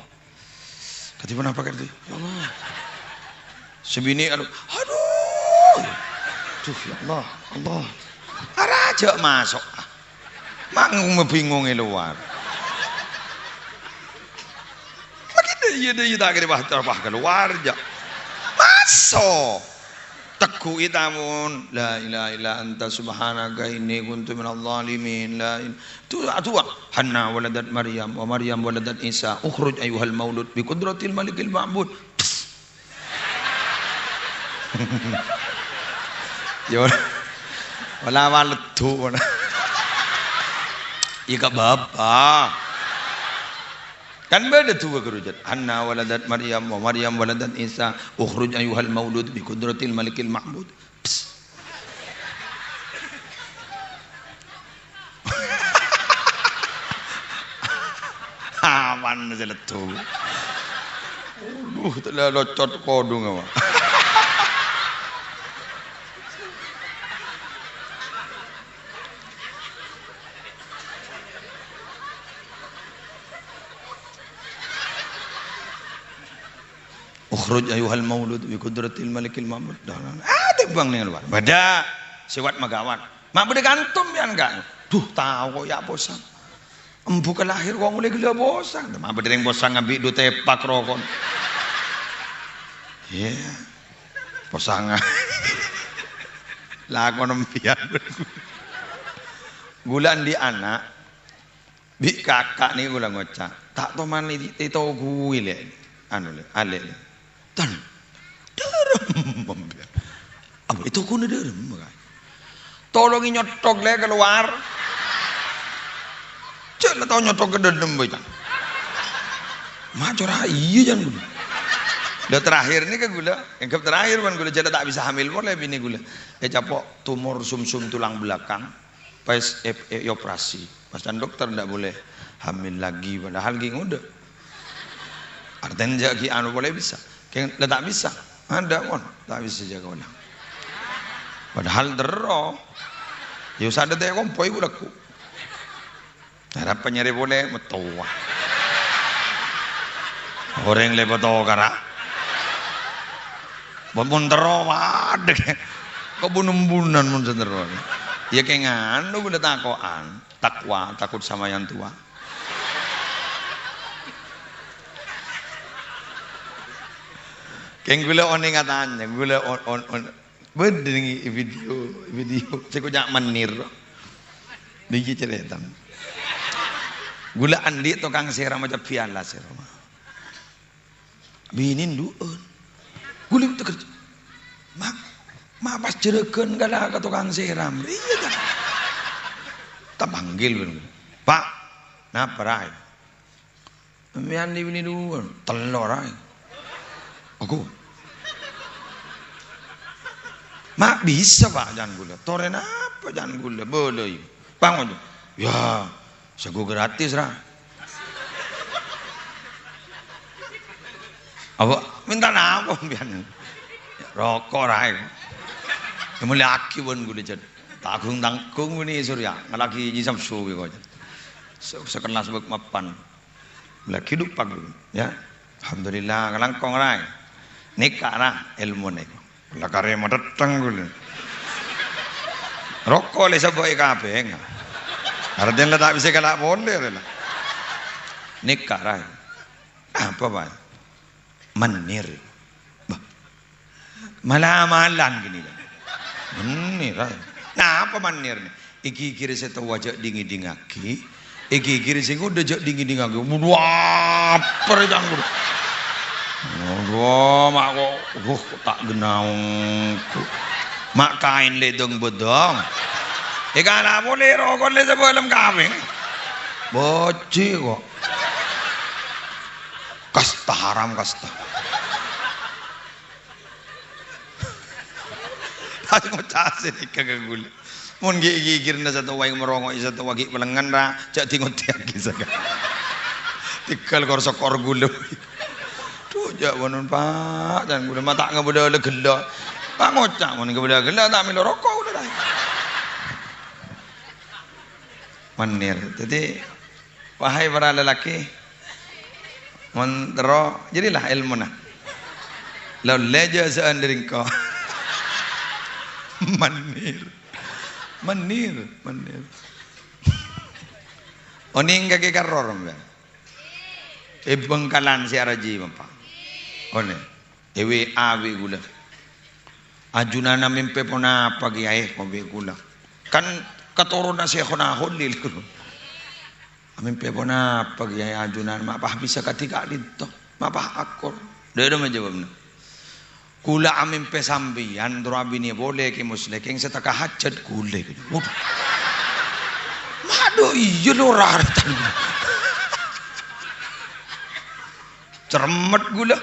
Kadhi ponapa kadhi? Ya Allah. Sè binè, adu, adu. Duh, ya Allah, Allah. Arajâ maso'. Manggung mabingung è lowar. Makin iyâ, iyâ, ta' kèra pas, pas kalowar, jâ'. Maso'. Tegghu'i tamon, "La ilaha illa anta subhanaka inni kuntu minadh dhalimin." La il-, tu, tu, "Hanna waladat Maryam, wa Maryam waladat Isa, ukhruj ayyuhal maulud bi qudratil malikil ma'bud." Ya, wala, wala, wala, leddu, wala. Iyâ, ka' bâbâ. Kan bâdâ duwâ ghârujât. "Hanna waladat Maryam, wa Maryam waladat Isa, ukhruj ayyuhal maulud bi qudratil malikil ma'bud." Pss. Aman sè leddu. Aduh, tella locot kodhung apa? "Ukhruj ayyuhal maulud bi qudratil malikil ma'bud." Ah, tèmbhâng nèng lowar. Bâdâ sèwat magawat. Ma' bâdâ kantom yân, Ka'. Duh, tao ko' yâ posang. Embu ka lahèr ko' molaè ghellâ' posang. Ma' bâdâ rèng posang ngambi' du tepak rokon. Iyâ. Posang. Lakon empèyan. Ghulâ andi' ana'. Bi' kaka' nèko la ngoca', "Ta' toman ètoghuwi, Lè'. Anu, Lè', alè', Lè'." "Tan, dârem." Apa ètoghuwâna dârem, Ka'? "Tolongè nyothok, Lè', kalowar." Jâ' la tao nyothok ka dâlem, bâi, Tan. Ma' cora' iyâ, jân ghulâ. Lah, terakhir nèka ghulâ, èngghep terakhir, bân ghulâ jâ' la ta' bisa hamil polè binè ghulâ. Ècapo' tumor sumsum tulang belakang. Pas è-, è-, èoperasi. Pas kan dokter ndak boleh hamil lagi, padahal ghi' ngodâ. Artèna jâ' ghi' anu polè bisa. Kèng la ta' bisa. Ndak, mon. Ta' bisa jâgâ ulang. Padahal terro. Ya, sadhâjâ kompoy ku lagghu. Arapa nyarè polè, matowa. Orèng lè patokara. Mon terro, wadhek. Kok bun-embunan mon sè terro. Ya, kèng anu, ghulâ tako'an. Takwa, takut sama yang tua. Kèng ghulâ onèng atanya, ghulâ on-, on-, on-, bâdâ nèng è video, è video. Sè koca' menir. Nèka carètana. Ghulâ andi' tokang sèram maca biala sèram. Binè indu'ân. Ghulâ teker. Ma', ma' pas jârâghân kala ka tokang sèram. Iyâ, ta'? Ta' panggil, "Pak, napa, Raè?" "Sampèyan binè indu'ân." "Tello', Raè." "Aku." "Ma' bisa, Pak," can ghulâ. "Torè napa?" can ghulâ. "Bâlâi." "Pang onco'." "Ya, sèngko' gratis, Ra." "Apa? Mènta napa sampèyan?" "Roko', Raè." "Ya, molèyaghi bân ghulâ, jân. Ta' gung-tanggung binè Surya, ngalaghi Ji Samsu bi' kocèn. Se-, sekelas bâk mapan." Lagi dupak dulu, ya. "Alhamdulillah, kalangkong, Raè." "Nèka, Ra, èlmona." La karè matèttèng ghulâ. Roko' lè sabâ' è kapèng. Artèna la ta' bisa kala' polè, rè, la. "Nèka, Raè." "Apa, Pak?" "Menir." Bâh. Mala-malan ghânèka. Menir, Raè. Napa menir, nè? Èghighir sè towa jâ' dhing-ngèdhingngaghi. Èghighir sè ngodâ jâ' dhing-ngèdhingngaghi. Waduh, apa rè cangkur? Waduh, ma' kok, wuh, kok ta' ghennaong. Ma' kaèn lè dong-bâdong. Èkala' polè roko' lè sabâlem kapèng. Bâji' kok. Kasta haram, kasta. Pas ngoca' sè nèka ka ghulâ. Mon ghi'-, ghighirna sè towa èng marongo'è sè towa ghi' palengngen, Ra, jâ' dingodiyaghi saka. Tegal kor-sokor ghulâ. Dhu, jhâ' monon, Pa', can ghulâ ma' ta' ngabâlâ ghellâ'. Pa' ngoca' mon ngabâlâ ghellâ' ta' mèlo roko' ghulâ, ta'. Menir. Dhâddhi, wahai para lelaki, mon terro, jâriyâ la èlmona. Lolè jhâ' sa'an dâri engko'. Menir. Menir, menir. Onèng kakè karor, mbak. È Bhângkalan sè arajhi, Bapak. Onèng. È W A bi' ghulâ. "Ajunanna mèmpè ponapa, Kèyaè?" kobi' ghulâ. Kan katoronna Syaikhona Kholil. "Mèmpè ponapa, Kèyaè, ajunan ma' pas bisa kadhi ka'dinto? Ma' pas akor?" Dhâ-, dhâ-, jâwâbbhâ. "Ghulâ amèmpè sampèyan, terro abinè polè, Kè Musleh, kèng sè teka hajhât ghulâ." Waduh. Madhu, iyâ lho, ra-, ra-, cermet ghulâ.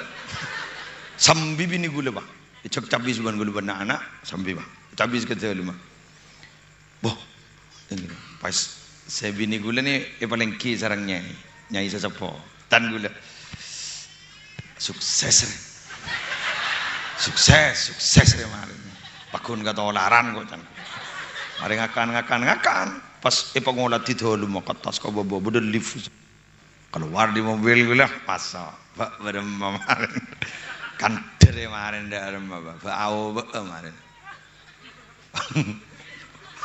Sambi binè ghulâ, Pak. Èjhâk cabis bân ghulâ bân na'-ana', sambi, Pak. Cabis ka dâlemma. Boh, pas sè binè ghulâ nè èpalèngghi sareng nyai, nyai sè seppo. Tan ghulâ. "Sukses, rè. Sukses, sukses, rè, marèn. Pagghun katolaran, kok," can. Marè ngakan, ngakan, ngakan. Pas èpangoladhi dâlemma ka attas ka bâbâ, bâdâ lift. Kalowar dâri mobil ghulâ, maso'. "Bâ', bârâmma marèn?" "Kandhâr, è, marèn, dâ' remma, Bâ'. Bâ', aobâ'â marèn."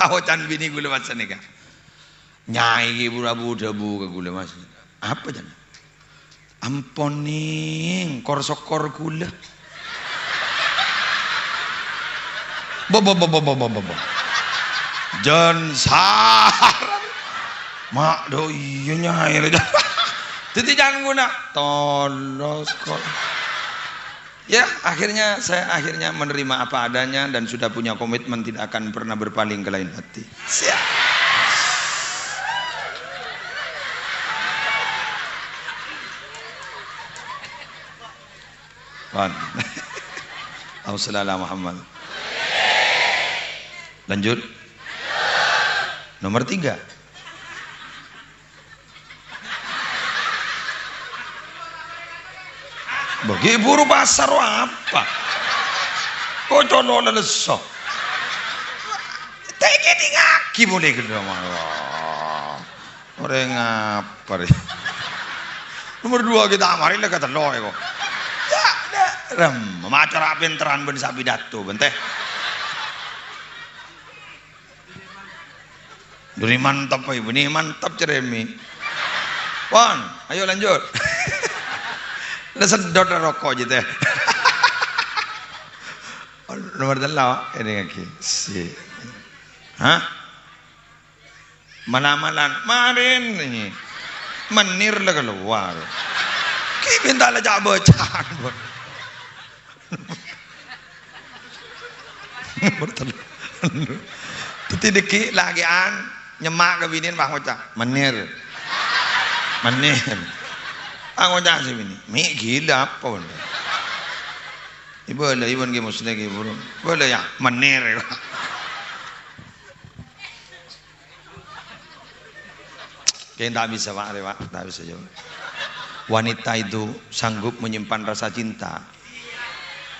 Aocan binè ghulâ pas sanèka. Nyai ghi' buru abu-dhâbu ka ghulâ, Mas. "Apa, can?" "Ampon, Nèng, kor-sokor ghulâ." Bo, bo, bo. Jân saran. Madhu, iyâ, nyai, rè. Dhâddhi can ghuna. Tolos kok. Ya, akhirnya saya akhirnya menerima apa adanya dan sudah punya komitmen tidak akan pernah berpaling ke lain hati. Siap. Pon. Allahumma shalli ala Muhammad. Lanjut. Nomor tiga. Bagi buru pasar apa? Kok cono lesso? Teke dingaki boleh gendong. Orèng apa rè? Nomor dua kita amari la katello eko. Ya, da, rem, maca ra' pènterran bân sapidato, bân tè. Bânnè mantep, ayo, bânnè mantep, ceremi. Pon, ayo lanjut. La sedot roko' jâ tè. Nomor tello', ini lagi. Si. Hah? Mala-malan, marèn, nè. Menir la kalowar. Ki' bhânta la ca'-bâca'an, pon. Nomor tello'. Dhâddhi dhâggi' lakè'an nyemma' ka binèn, pas ngoca', "Menir. Menir." Ah, ngoca' sè binè', "Mè' ghilâ apa, pon?" Ibâlâ, ibâ' ghi' Musleh ghi' buru. Ibâlâ, ya, menir. Kayaknya tak bisa, Pak, Pak. Tak bisa, jawab. Wanita itu sanggup menyimpan rasa cinta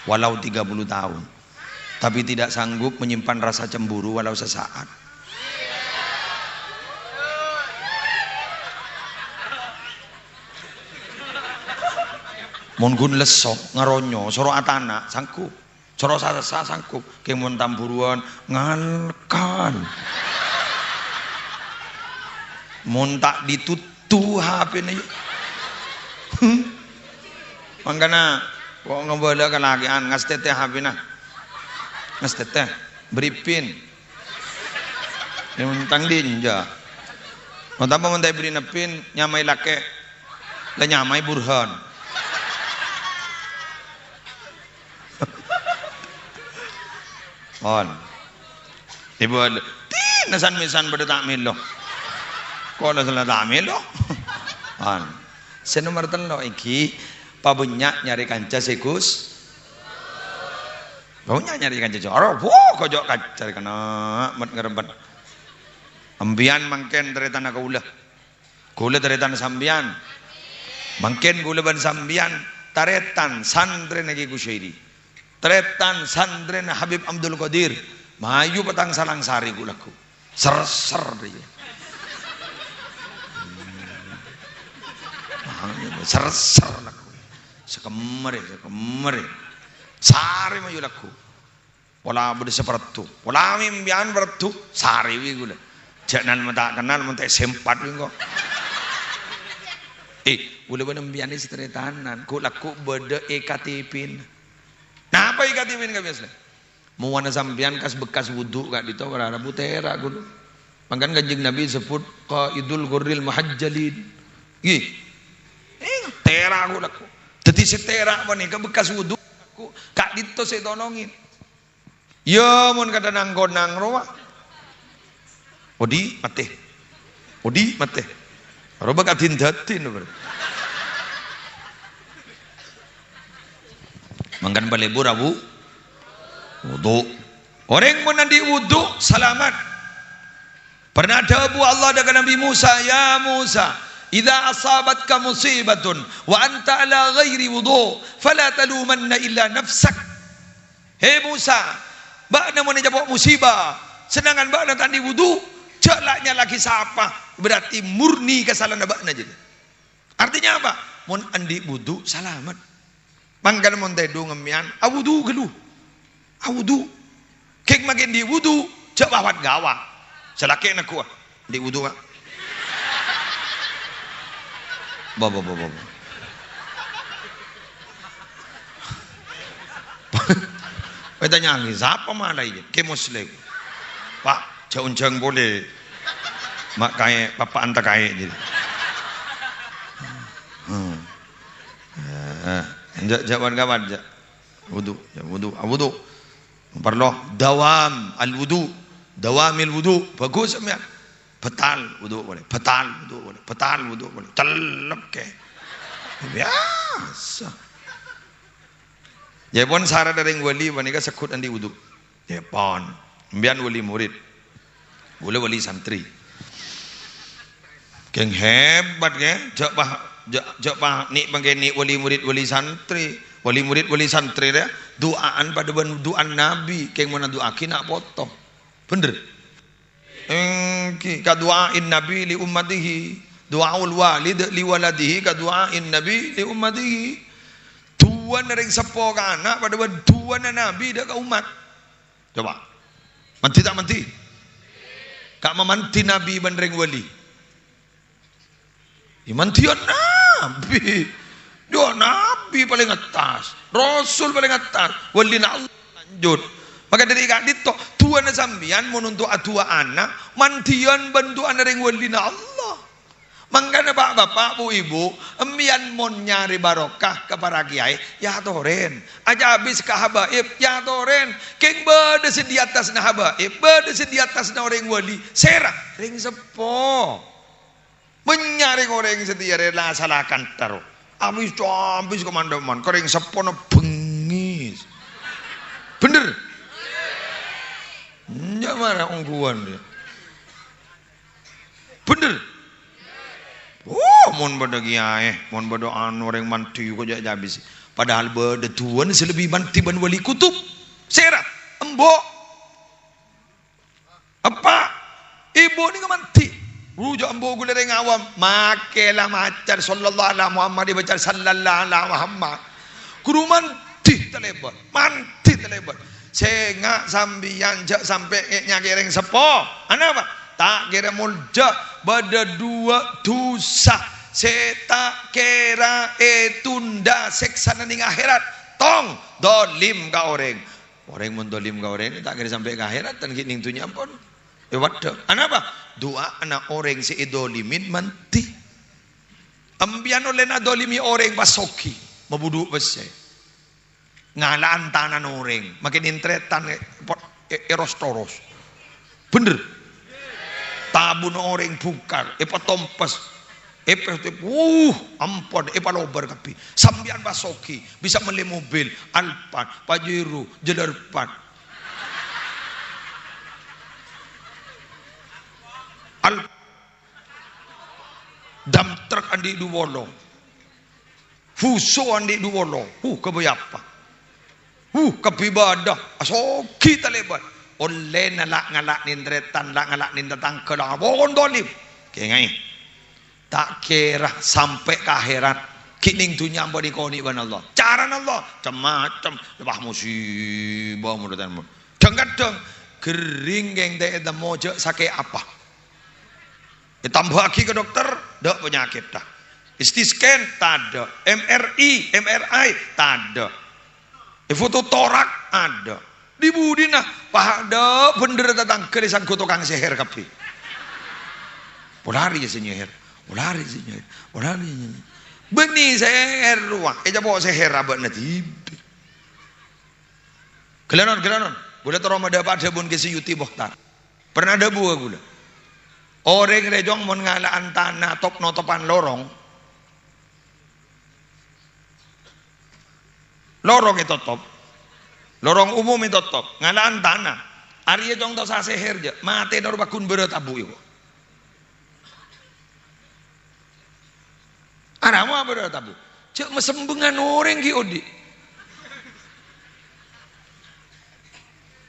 walau tiga puluh tahun, tapi tidak sanggup menyimpan rasa cemburu walau sesaat. Mon ghun lesso, ngaronyo, soro atana', sanggup. Soro sa-, sa-, sanggup. Kè mon tamburuwân, ngalkan. Mon ta' dituttu H P-na, yâ. Hmm. Mangkana, kok ngabâlâ ka lakè'an, ngastètè H P-na. Ngastètè. Bâri' pin. Yâ, tang dinja. Mon tampa mon ta' èbâri'na pin, nyamaè lakè'. La nyamaè Burhan. On. Ibu ada. Ti, na san-mèsan padâ ta' mèlo. Kok la sala ta' mèlo? On. Sè nomer tello' èngghi, pabânnya' nyarè kanca sè ghus-, pabânnya' nyarè kanca sè, aro, wuh, kocok kacar kèna, met ngarempet. Empèyan mangkèn tarètanna kaulâ. Kaulâ tarètan sampèyan. Mangkèn kaulâ bân sampèyan tarètan santrèna Kè Kusyairi. Tarètan santrèna Habib Abdul Qadir. Mayu patang salang sarè ghu-lagghu. Ser-ser dhiyâ. Ser-ser lagghu. Sakemmerrè, sakemmerrè. Sarè mayu lagghu. Pola bâdâ sè parlo. Pola mèmpèyan parlo. Sarè bi' kaulâ. Jhâ' nan mon ta' kennal, mon ta' sempat bi' engko'. Eh, kaulâ bân sampèyan sè tarètanan. Ghu-lagghu bâdâ è K T P-na. Napa è K T P-na, Ka Bias? Mowana sampèyan kas-bekas wudu ka'dinto, para rabu tèra' ghulâ. Mangkana Kanjeng Nabi sebbhut qaidul ghurril muhajjalin. Ngghi. Eh, tèra' ghulâ. Dhâddhi sè tèra' panèka bekas wudu ka'dinto sè ètolongè. Iyâ, mon kadhâng nang-konang rowa. Odi' matè. Odi' matè. Rowa kadhin dhâddhi, no, bro. Mangkana palebur abu wudu. Orèng mon andi' wudu, salamet. Pernah adhâbu Allah dâ' ka Nabi Musa, "Ya Musa, idza asabatka musibatun wa anta ala ghairi wudu, fala talumanna illa nafsak." He Musa, bâ'na mon ècapo' musiba, sedangkan bâ'na ta' andi' wudu, jhâ' la nyala'aghi sapa, berarti murni kasala'anna bâ'na, jârèya. Artinya apa? Mon andi' wudu, salamet. Mangkana mon tèdung sampèyan, awudu ghâllu. Awudu. Kèng makè andi' wudu, jhâ' wawat ghâwa. Sè lakè' neggu'â. Andi' wudu, Pak. Bo, bo, bo, bo, bo. Bâdâ nyangè, sapa malaè? Kè Muslim. Pak, jhâ' onjhâng polè. Ma' kaè, papa'an ta' kaè, jârèya. Hmm. Eh, jhâ', jhâ' wan-kawan, jhâ'. Wudu, jhâ' wudu, awudu. Parlo dawam al-wudu, dawamil wudu. Bhâghus, sampèyan. Bhâtal, wudu polè. Bhâtal, wudu polè. Bhâtal, wudu polè. Cellep, kè. Biyasa. Jhâ' pon sarat orèng wali panèka segghut andi' wudu. Jhâ' pon. Sampèyan wali murid. Kaulâ wali santri. Kèng hebat, kè. Jhâ' pa-, jhâ', jhâ' pa-, nè' pangkènè' wali murid, wali santri. Wali murid, wali santri rèya du'a'an padâ bân du'ana Nabi. Kèng mon adu'aaghi na' poto. Bhender? Èngghi, ka du'a'in Nabi li ummatihi. Du'aul walid li waladihi ka du'a'in Nabi li ummatihi. Du'ana rèng seppo ka ana' padâ bân du'ana Nabi dâ' ka ommat. Coba. Mandhi ta' mandhi? Ka' mamandhi Nabi bân rèng wali. Yâ, mandhiyân Nabi. Yâ, Nabi palèng attas. Rasul palèng attas. Walina Allah lanjut. Maka dâri ka'dinto, du'ana sampèyan mon onto' adu'a ana', mandhiyân bân du'ana rèng walina Allah. Mangkana, Pa', Bapa', Bu', Ibu, sampèyan mon nyarè barokah ka para kèyaè, yâ atorè. Ajâ abis ka habaib, yâ atorè. Kèng bâdâ sè è attasna habaib, bâdâ sè è attasna orèng wali, sèra, rèng seppo. Bânnya' rèng-orèng sè tèyarè la sala kantha. Abis-abis kamandaman, ka rèng seppona bengngis. Bhender? Nya' mara ongghuwân, yâ. Bhender? Oh, mon bâdâ kèyaè, mon bâdâ anu orèng mandhi kok jhâ' abis. Padahal bâdâ du'ana sè lebbi mandhi bân wali kutub. Sèra? Embo'. Eppa', ibu nèka mandhi. Rujuk embu' ghulâ rèng awam. Makè la maca sallallahu ala Muhammad, èbaca sallallahu ala Muhammad. Ghuru mandhi talèbât, mandhi talèbât. Sènga' sampèyan jhâ' sampè' ngè'-, nyakè' rèng seppo. Anapa? Ta' kèra molja bâdâ duwâ' dhusa sè ta' kèra ètunda sèksana nèng akhèrat. Tong, dholim ka orèng. Orèng mon dholim ka orèng, ta' kèra sampè' ka akhèrat, tan ghi' nèng dhunnya ampon. È, waduh. Anapa? Du'ana orèng sè èdholimin mandhi. Sampèyan ollè adholimi orèng pas soghi, mabudhu' pèssè. Ngala'an tanana orèng, makè nèng tarètan è-, pot-, è-, èros-toros. Bhender? Tabuna orèng bungkar, èpatompes. Èpè-, wuh, ampon, èpalobâr kabbhi. Sampèyan pas soghi, bisa mellè mobil, Alphard, Pajero, Jelarpat. Al-, dump truck andi' du polo. Buso andi' du polo. Huh, kabbhi apa? Huh, kabbhi ibadah. Asogi talèbât. Ollèna la' ngala' nèng tarètan, la' ngala' nèng tatangghâ, la' pokon tolim. Kèngèng. Ta' kèra sampè' ka akhèrat, ghi' nèng dhunnya ampon èkonè' bân Allah. Carana Allah cem-macem, lepas musibah model-model. Dhâng-kadhâng ghering kèng ta' ètemmo jhâ' sakè' apa. Ètambhâ'aghi ka dokter, dâ' panyakèt, ta'. C T scan, tadâ'. M R I, M R I, tadâ'. Èfoto torak, adâ'. Di-budina, padâ bhendher tatangghâ sè sangghu tokang sèhèr kabbhi. Polana rèya sè nyèhèr, polana rèya sè nyèhèr, polana rèya sè nyèhèr. Bânnè sèhèr rowa, ècapo' sèhèr abâ'na dhibi'. Ghellânon, ghellânon. Kaulâ terro madhâpa'a dhâbuna Kè Suyuti Mukhtar. Pernah dhâbuwâ kaulâ. Orèng rèya, Cong, mon ngala'an tana top-notopan lorong, lorong ètotop. Lorong umum ètotop. Ngala'an tana. Arèya, Cong, ta' osa sèhèr, jâ'. Matèna rowa ghun bârâ' tabu', yâ, kok. Arapa bârâ' tabu'? Jâ' masembhengngan orèng ghi' odi'.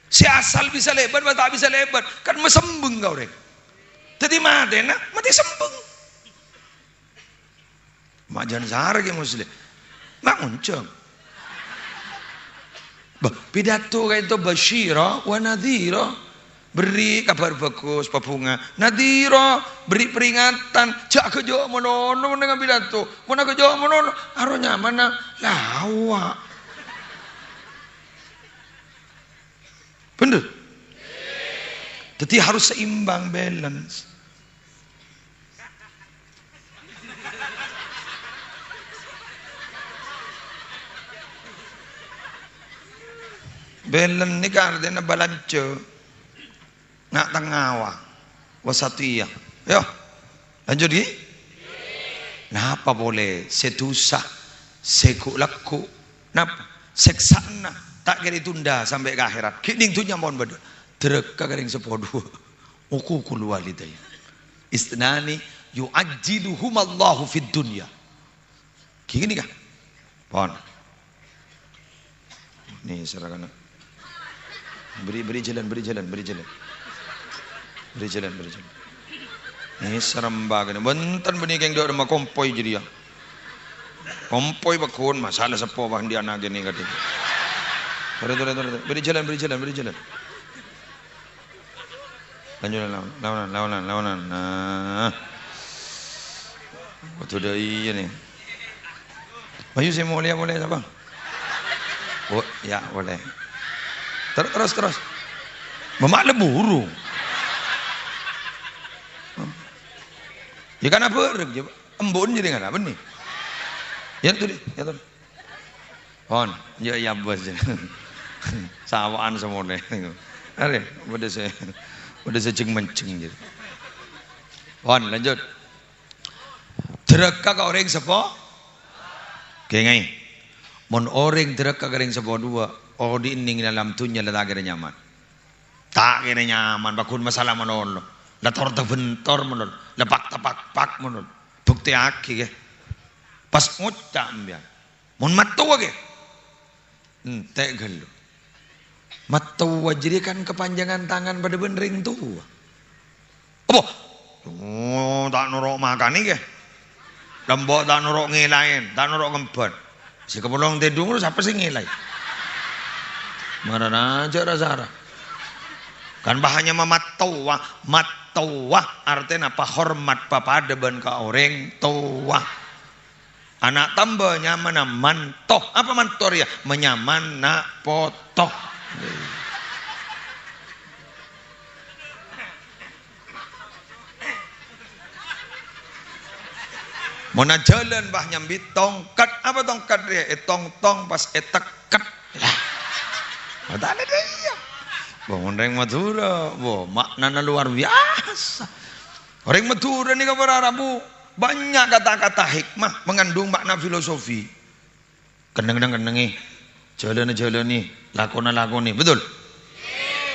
Sè asal bisa lèbât, pas ta' bisa lèbât, kan masembheng ka orèng. Dhâddhi matèna, matè sembheng. Ma' jhân sara Kè Muslim. Ma' ngonjhâng. Bâh, pidato ka'dinto basyira wa nadhira. Berri' kabhâr bhâghus, pabhunga. Nadhira, berri' peringatan. Jhâ' ghâjâ' malolo neng pidato. Mon aghâjâ' malolo, aro nyamana lawa'. Bhendher? Dhâddhi harus seimbang, balance. Balance nèka artèna balanjhâ. Nga'-tengngawa. Wasatiyah. Yo. Lanjut, ghi? Napa polè sè dhusa, sè ghu'-lagghu'? Napa? Sèksana ta' kèra ètunda sampè' ka akhèrat. Ghi' nèng dhunnya mon bâdâ. Dârâka ka rèng seppo duwâ'. Uququl walidain. Isnani yu'ajjiluhumallahu fid dunya. Ghi kènè, kah? Pon. Nè, sèra kana. Beri, beri jalan, beri jalan, beri jalan. Beri jalan, beri jalan. Nè, serem bâgâna. Bhunten bânnè kèng dâ' remma kompoy jârèya. Kompoy pagghun, masalah seppo bâ' andi' ana' kènè kadhi. Torè, torè, torè, torè. Beri jalan, beri jalan, beri jalan. Lanjut, lawan, lawan, lawan, lawan. Nah. Waduh, dâ' iyâ, nè. Mayu sè molèya, molèya sapa? Oh, ya, boleh. Ter-, terus, terus. Mamak leburu. Ya kan abâreng, ya. Embun jadi ngana, bânnè. Ya, tuh, ya, tuh. Pon, ya, ya, bos. Sawa'an semolè. Arè, padâ sè, padâ sè jeng-menjeng, jadi. Pon, lanjut. Dârâka ka orèng seppo. Kèngèng. Mon orèng dârâka ka orèng seppo duwâ', odi' nèng è alam dhunnya la ta' kèra nyaman. Ta' kèra nyaman, pagghun masalah malolo. La tor-tabèntor malolo, la pak-tapakpak malolo. Buktèyaghi, kè. Pas ngoca' sampèyan. Mon mattowa, kè? Entè' ghâllu. Mattowa jârèya kan kapanjhângan tangan padâ bân rèng towa. Apa? Oh, ta' noro' makanè, kè. Lembok ta' noro' ngèlaè, ta' noro' ngembhân. Sè kapolong tèdung, sapa sè ngèlaè? Marana jâ' ra-sara. Kan bahanya ma-, mattowa. Mattowa artèna pahormat papadâ bân ka orèng towa. Ana' tamba nyamana manto. Apa manto rèya? Manyaman na' poto. Mon ajhâlân, bâh, nyambi tongkat. Apa tongkat rèya? Ètongtong pas ètekket. Lah. Matana dâ' iyâ. Bâh, mon rèng Madhurâ, bâh, maknana luar biasa. Orèng Madhurâ nèka para rabu bânnya' kata-kata hikmah, mengandung makna filosofi. Kenneng-kennengè, jhâlâna jhâlâni, lakona lakonè. Betul?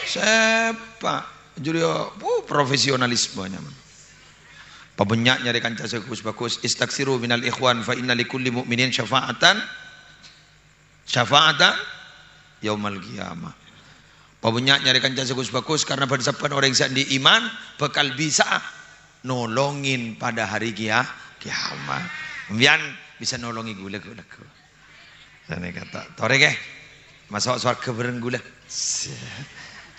Sepa'. Jârèya, wuh, profesionalisme nyaman. Pabânnya' nyarè kanca sè ghus-bhâghus. Istaksiru minal ikhwan fa inna likulli mu'minin syafa'atan, syafa'atan yaumal qiyamah. Pabânnya' nyarè kanca sè ghus-bhâghus, karna bân-sabbhân orèng sè andi' iman bhâkal bisa nolongin pada hari kia-, kiamat. Sampèyan bisa nolongi ghulâ, ghulâ. Sanèka ta-, torè, kè. Maso' sowarghâ bhâreng ghulâ.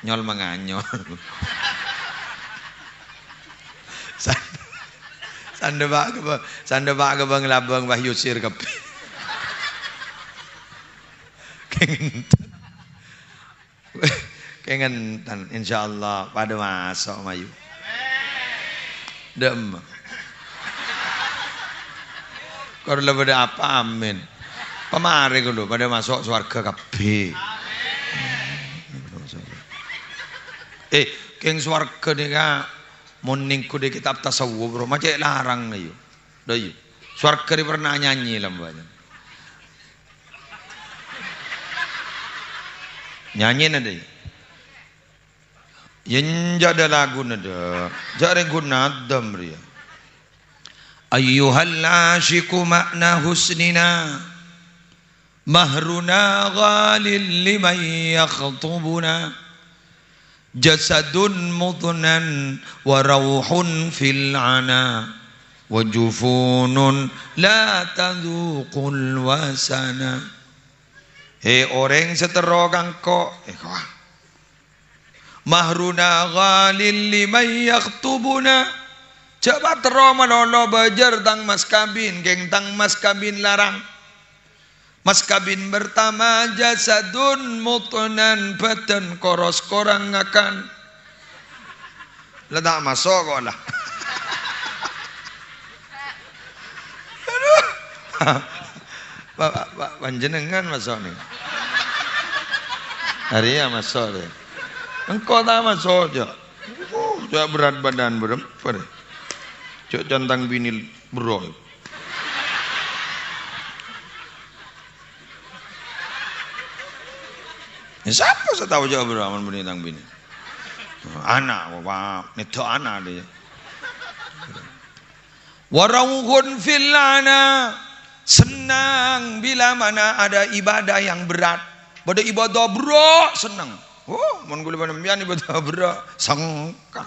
Nyol manganyol. San-, sandhâpa' kèbâ-, sandhâpa' kèbâng-labâng, wah, yusir kabbhi. Kèngènten. Kèngènten, insyaallah padâ maso' mayu. Dhem. Kor la padâ apa, amin. Pamarè ghâllu, padâ maso' sowarghâ kabbhi. Eh, kèng sowarghâ nèka mon nèngghu è kitab tasawuf, bro, ma' cè' larang, ayo. Dâ' iyâ. Sowarghâ rè pernah nyanyi lambâna. Nyanyina dâ' iyâ. Yâ, enjâ' dâ' laguna dâ'. Jâ' rèng ghun nadam rèya. Ayyuhal asyiqu ma'na husnina. Mahruna ghalil liman yakhtubuna. Jasadun mutnan wa rauhun fil ana. Wa jufunun la tadzuqul wasana. He orèng sè terro ka engko', eh, kawah. Mahruna ghalil liman yakhtubuna. Jhâ' paterro malolo bâjâr tang mas kabin, kèng tang mas kabin larang. Mas kabin pertama jasadun mutnan, bâdân koros korang ngakan. La ta' maso' kok la. Aduh. Pak, Pak, Pak, panjhennengngan maso' nè. Arèya maso' rè. Engko' ta' maso', jâ'. Uh, jâ' berat badan, beremper. Jâ' can tang binè berro. Ya, sapa sè tao jâ' berro mon binè tang binè? Ana', wa, nèdhâ ana' dâ' iyâ. Wa rauhun fil ana, senang bila mana ada ibadah yang berat. Bâdâ ibadah berrâ', seneng. Oh, mon ghulâ bân sampèyan ibadah berrâ', sengka.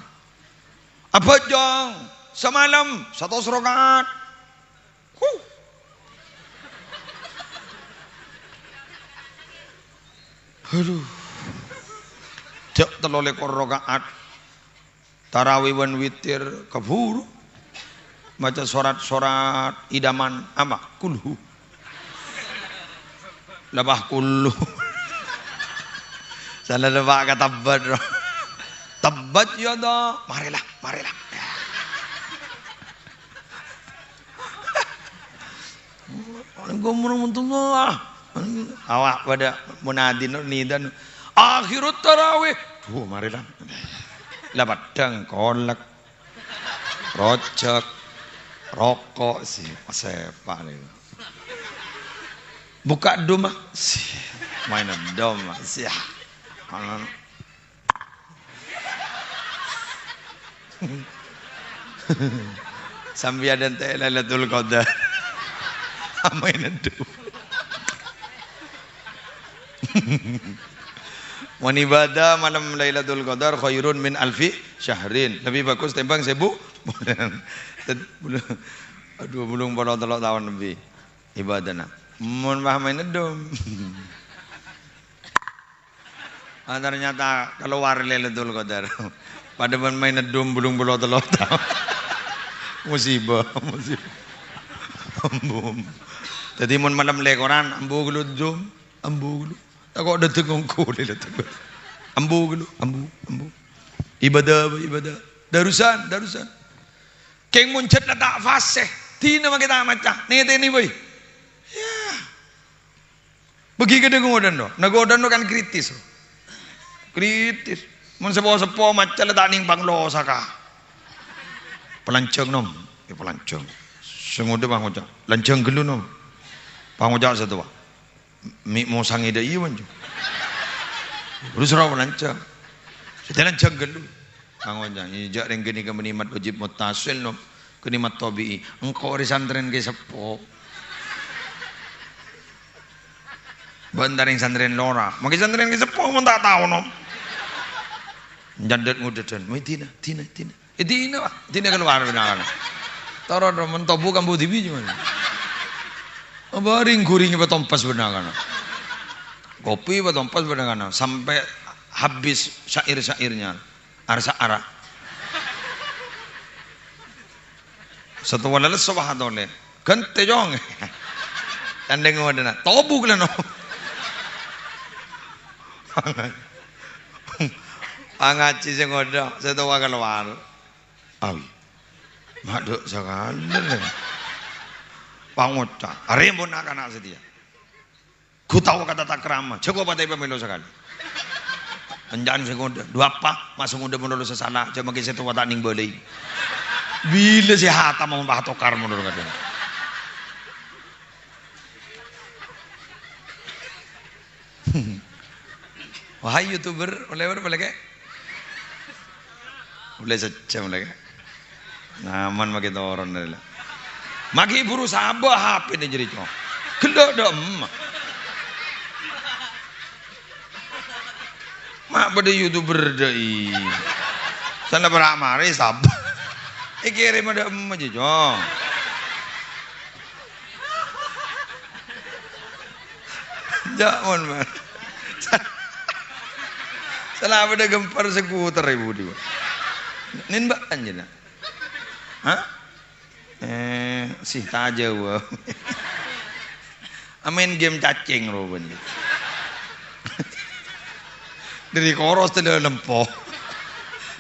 Abhâjâng, samalem, satos raka'at. Huh. Aduh. Jâ' tello lèkor raka'at. Tarawih bân witir kabhuru. Maca sorat-sorat idaman ama, kulhu. Labah kulhu. Sala lebak ka tabbat, bro. Tabbat yada. Marilah, marilah. Waalaikumsalam warahmatullah. Awak pada munadin nidan. Akhirut tarawih. Duh, marilah. La padhâng kolek. Rojak. Rokok sih, sepak nih. Buka dum, ah. Sih. Main dum, ah. Sih. Sampèyan ènte' Lailatul Qadar. Amaina dhu. Mon ibadah malem Lailatul Qadar khairun min alfi syahrin. Lebih bagus tèmbhâng sèbu bulân. Tet-, bulân, dhu bulung polo tello' taon lebbi ibadahna. Mon pas main dum. Ah, ternyata kalowar Lailatul Qadar. Padâ bân main dum bulung polo tello' taon. Musibah, musibah. Ambu. Dhâddhi mon malem lèkoran, ambu ghâllu dum, ambu ghâllu. Tako' dâteng ongghu Lailatul Qadar. Ambu ghâllu, ambu, ambu. Ibadah, ibadah. Darusan, darusan. Kèng mon jhât la ta' fasè, dinah makè ta' maca, nètènè bhâi. Yâ. Bâgi kadhâng ngodâno. Nah, ngodâno kan kritis. Kritis. Mon seppo-seppo maca la ta' nèng panglo saka. Palanjhâng, Nom. Yâ, palanjhâng. Sè ngodâ pangoca'. Lanjhâng ghâllu, Nom. Pangoca' sè towa. Mi' mosangè dâ' iyâ, manjhu. Terros ra palanjhâng. Sè lanjhâng ghâllu. Pangoca'. Iyâ, jâ' rèng ghânèka mènimat wajib muttasil, Nom. Ghânèka mattobi'i, engko' rè santrèna Kè Seppo. Bân tarèng santrèna lora. Mangkè santrèna Kè Seppo mon ta' tao, nom. Nyandhet ngodhâdhân. "Mai dina, dina, dina." Eh, dina, Pak. Dina kalowar bân ana'na. Toro' ro, mon tobu kambu dhibi' coma. Apa ring-ghuring patompes bân ana'na. Kopi patompes bân ana'na. Sampai habis syair-syairnya. Arsa ara. Sèttong wâlâ lesso, Pak, atolè. Ghântè, Cong. Candhing ngodâna. Tobu kalèno. Pangajhi sè ngodâ, sè towa kalowar. Awi. Madhu' sakalè. Pangoca'. Arèya pon na'-kana' satèya. Ghu tao ka tata krama. Jhâ' kobâtè pamèlo sakalè. Enjâ'ân sè ngodâ. Dhu apa? Masa ngodâ mon lolo sè sala. Jhâ' mangkè sè towa ta' nèng bâlâi. Bilâ sè hatam mon pas tokar mon lolo kadhâng. Wahai YouTuber, ollè bârâmpa lagi? Ollè sajjhâm lagi. Nyaman mangkè toron dâri la. Mangkè buru sabâ' H P-na jârèya, Cong. Ghellâ' dâ'emma. Ma' bâdâ YouTuber dâ'i. Sana para' marè sabâ'. Èkèrèm dâ'emma jâ, Cong. Jâ' mon, man. Sala bâdâ ghâmpar skuter è budi, Pak. Nèn bâ'ân jâ, na'? Hah? Eh, sih tajâwâ. Amaèn game cacèng ro bân. Dâri koros tèlè lempo.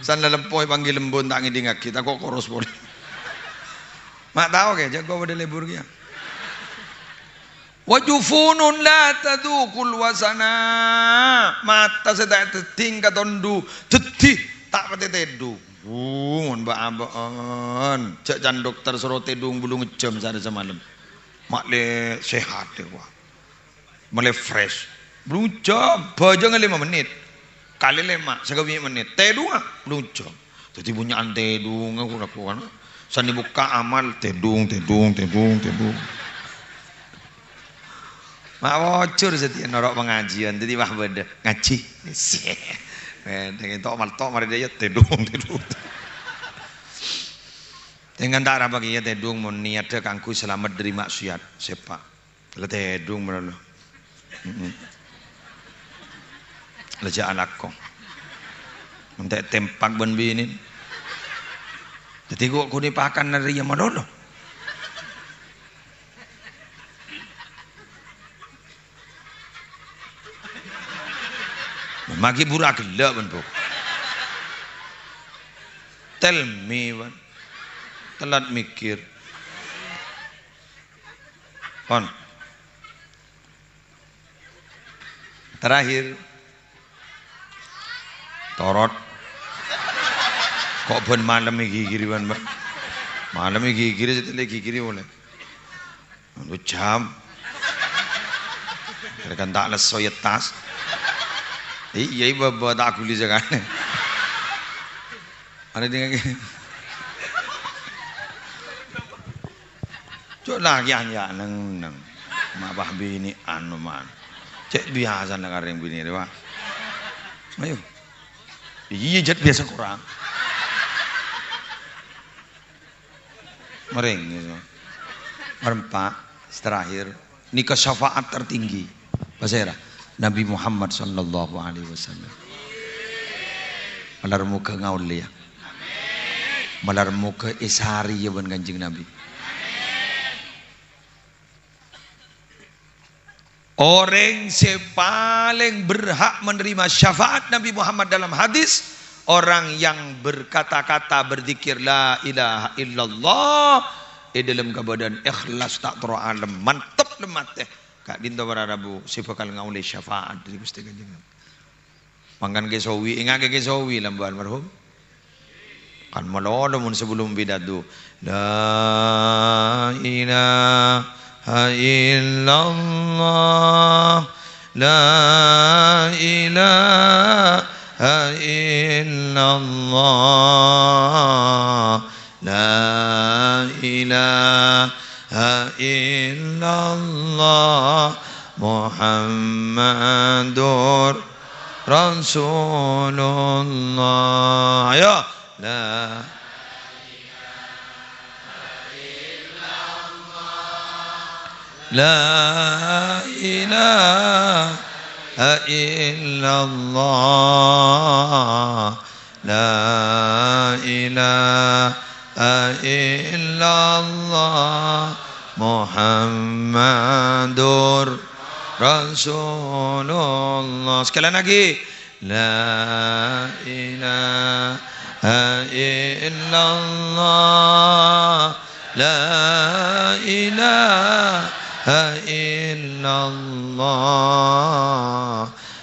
San lempo èpanggi lembun ta' ngèdingngaghi, tako' koros polè. Ma' tao kè, jâ' kok bâdâ lebur kèya. "Wa jufunun la tadzuqul wasana." Mata sè ta' èteddhing ka tondu, dhâddhi ta' patè tèdung. Wuh, mon bâ'-abâ'ân. Jâ' can dokter soro tèdung bâllung jam saarè samalem. Ma'lè sehat, yâ, wah. Ma'lè fresh. Bâllung jam, bâjângnga lèma mennit. Kalè lèma, sakabbhi mennit. Tèdungnga, bâllung jam. Dhâddhi bânnya'an tèdungnga, ghu-, ghu-, ghu-, sanè bukka' amal, tèdung, tèdung, tèdung, tèdung. Ma' bocor satèya noro' pangajiyân, dhâddhi wah bâdâ ngajhi. Wèdheng ènto' malto' marè dâ' iyâ tèdung, tèdung. Èngghâ ta' arapa kèya tèdung mon niyaddhâ kaangghuy salamet dâri maksiat, sèpa'. La tèdung malolo. Mm-mm. La jâ' alako. Ènte' tempak bân binèna. Dhâddhi kok ghun èpakan rèya malolo. Maghi buru aghellâ', bân, Bu. Tell me, bân. Telat mikir. Pon. Terakhir. Torot. Kok bân malem ghighiri, bân, Mbak? Malem ghighiri, satellè ghighiri polè. Dua jam. Kira kan ta' lesso è attas. Iyâ, bâbâ ta' ghuli sakalè. Arè dingngaghi. Cok, lakè'an yâ neng-neng. Ma' pas binè' anu man. Cè' biyasana karèng binè' rèya, Pak. Ayo. Iyâ, jhât biyasa korang. Marèng, yâ. Marempa', terakhir. Nèka syafaat tertinggi. Pasèra? Nabi Muhammad sallallahu alaihi wasallam. Malar moghâ ngaollè, yâ. Malar moghâ èsarè, yâ, bân Kanjeng Nabi. Orèng sè palèng berhak menerima syafaat Nabi Muhammad dalam hadis, orang yang berkata-kata, berzikir, "La ilaha illallah," è dâlem kabâdâ'ân ikhlas ta' toro' alem, mantep lem atè. Ka'dinto para rabu sè bhâkal ngaollè syafaat dâri Ghustè Kanjeng Nabi. Mangkana Kè Sowi, èngghâ Kè Sowi lambâ'ân marhum. Kan malolo mon sabellum pidato. La ilaha illallah, la ilaha illallah, la ilaha illallah Muhammadur Rasulullah. Ayo. La, la ilaha illallah. La ilaha illallah Muhammadur Rasulullah. Sekali lagi. La ilaha illallah. La ilaha illallah.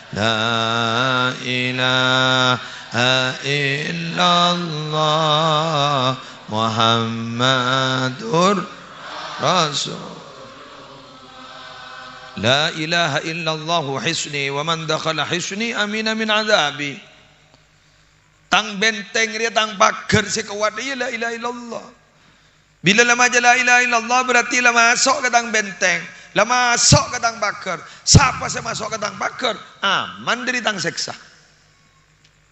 La ilaha illallah Muhammadur Rasul. La ilaha illallah hisni wa man dakhala hisni amina min adzabi. Tang benteng rèya, tang paghâr sè kowat rèya la ilaha illallah. Bilâ la maca la ilaha illallah, berarti la maso' ka tang benteng, la maso' ka tang paghâr. Sapa sè maso' ka tang paghâr, aman dâri tang sèksa.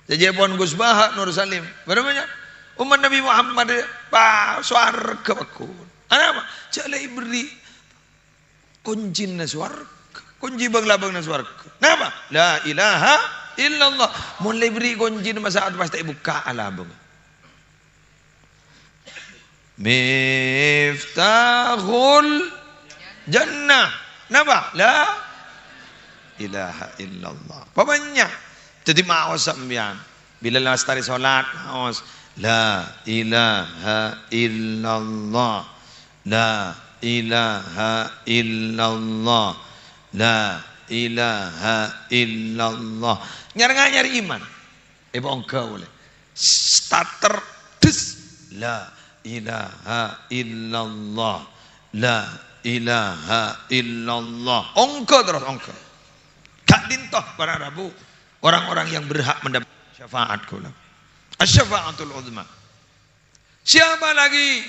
Jhâjhâpon Gus Baha Nur Salim, bârâmma nya? Ommat Nabbhi Muhammad, pa, sowarghâ pagghun. Anapa? Jhâ' la èberri' koncina sowarghâ, konci bâng-labângnga sowarghâ. Napa? La ilaha illallah. Mon la èberri' koncina, masa' pastè èbukka'a labângnga. Miftahul jannah. Napa? La ilaha illallah. Pabânnya'. Dhâddhi maos sampèyan. Bilâ lastarè solat, maos. La ilaha illallah. La ilaha illallah. La ilaha illallah. Nyar-nganyar iman. Èpongghâ polè. Starter, des. La ilaha illallah. La ilaha illallah. Ongghâ terros, ongghâ. Ka'dinto para rabu orang-orang yang berhak mendapat syafaat kaulâ. Asy-syafa'atul uzma. Siapa lagi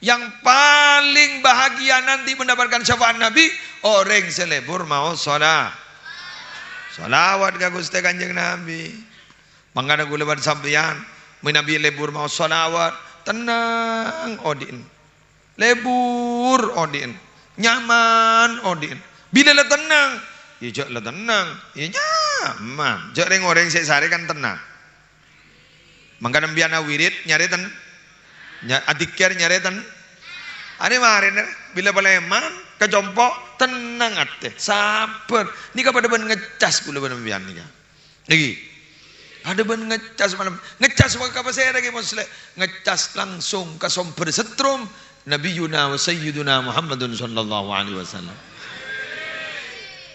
yang paling bahagia nanti mendapatkan syafaat Nabi? Orèng sè lebur maos shola-, sholawat ka Ghustè Kanjeng Nabi. Mangkana kaulâ bân sampèyan, manabi lebur maos sholawat, tennang odi'na. Lebur odi'na. Nyaman odi'na. Bilâ la tennang, iyâ jhâ' la tennang, iyâ nyaman. Jhâ' rèng-orèng sè sarè kan tennang. Mangkana sampèyan awirid nyarè ten-, nya-, adzikir nyarè ten-, arè marèna, bilâ palèman, ka compo', tennang atè, sabbhâr. Nèka padâ bân ngecas kaulâ bân sampèyan nèka. Nèka. Padâ bân ngecas malem. Ngecas ka pasèra ghi, Musleh? Ngecas langsung ka sombher setrum, Nabiyuna wa Sayyiduna Muhammadun sallallahu alaihi wasallam.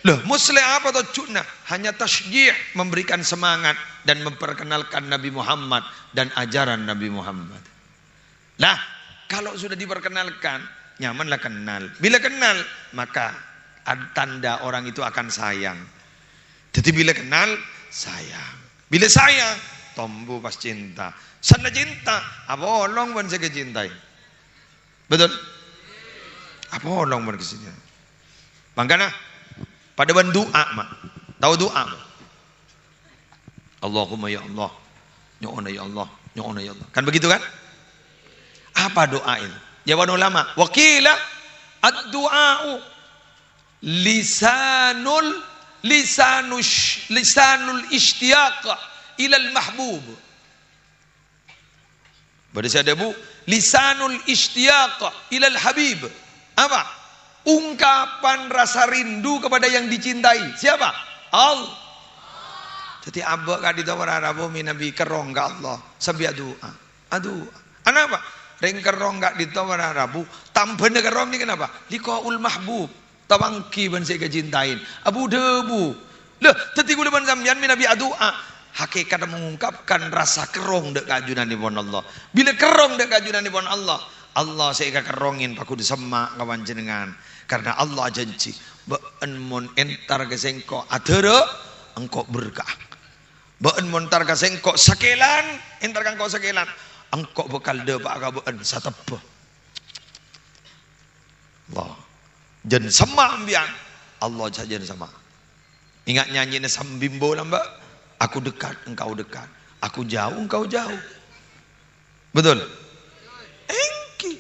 Loh, Musleh apa tojjhuna? Hanya tasyji', memberikan semangat dan memperkenalkan Nabi Muhammad dan ajaran Nabi Muhammad. Nah, kalau sudah diperkenalkan, nyaman la kennal. Bilâ kennal, maka ad-, tanda orang itu akan sayang. Dhâddhi bilâ kennal, sayang. Bilâ sayang, tombu pas cinta. Sanna cinta, apolong bân sè èkacintai. Betul? Apolong bân sè èkacintai. Mangkana, padâ bân du'a, ma'. Tao du'a, ma'? Allahumma ya Allah, nyo'ona ya Allah, nyo'ona ya Allah. Kan begitu kan? Apa doa itu? Jawaban ulama, wa qila ad-du'a'u lisanul, lisanush-, lisanul ishtiyaq ilal mahbub. Bâdâ sè adhâbu, "Lisanul ishtiyaq ilal habib." Apa? Ungkapan rasa rindu kepada yang dicintai. Siapa? Allah. Dhâddhi abâ' ka'dinto para rabu manabi kerrong ka Allah, sambi adu'a. Adu'a. Anapa? Rèng kerrong ka'dinto para rabu, tambhâna kerrong nèka napa? Liqa'ul mahbub. Tapangghi bân sè èkacintain. Abu-dhâbu. Lha, dhâddhi kaulâ bân sampèyan manabi adu'a, hakèkatta mengungkapkan rasa kerrong dâ' ka ajunanèpon Allah. Bilâ kerrong dâ' ka ajunanèpon Allah, Allah sè èkakerrongè paggun semma' ka panjhennengngan. Karna Allah ajhânjhi, "Bâ'na mon entar ka sèngko' adhârâ, engko' berkah. Bâ'na mon entar ka sèngko' sakèlan, entar ka engko' sakèlan, engko' bhâkal dâpa'a ka bâ'na satebbhâ." Allah. Jân semma' empèyan, Allah sajân semma'. Enga' nyanyina Sam Bimbo lambâ', "Aku dekat, engkau dekat. Aku jauh, engkau jauh." Betul? Èngghi.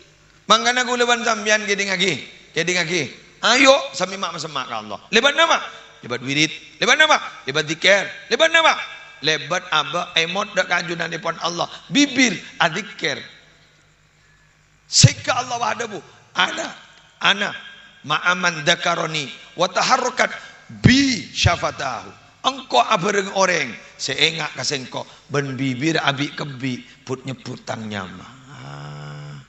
Mangkana kaulâ bân sampèyan kèdingngaghi, kèdingngaghi. Ayo, samè ma'-, masemma' ka Allah. Lèbât napa? Lèbât wirid. Lèbât napa? Lèbât dzikir. Lèbât napa? Lèbât abâ' èmot dâ' ka ajunannèpon Allah. Bibir adzikir. Sèngghâ Allah adhâbu, "Ana, ana, ma'a man dzakarani wa taharrakat bi syafatahu." Engko' abhâreng orèng sè enga' ka sèngko' bân bibir abi'-kabbi' bhut-nyebbhut tang nyama. Ah.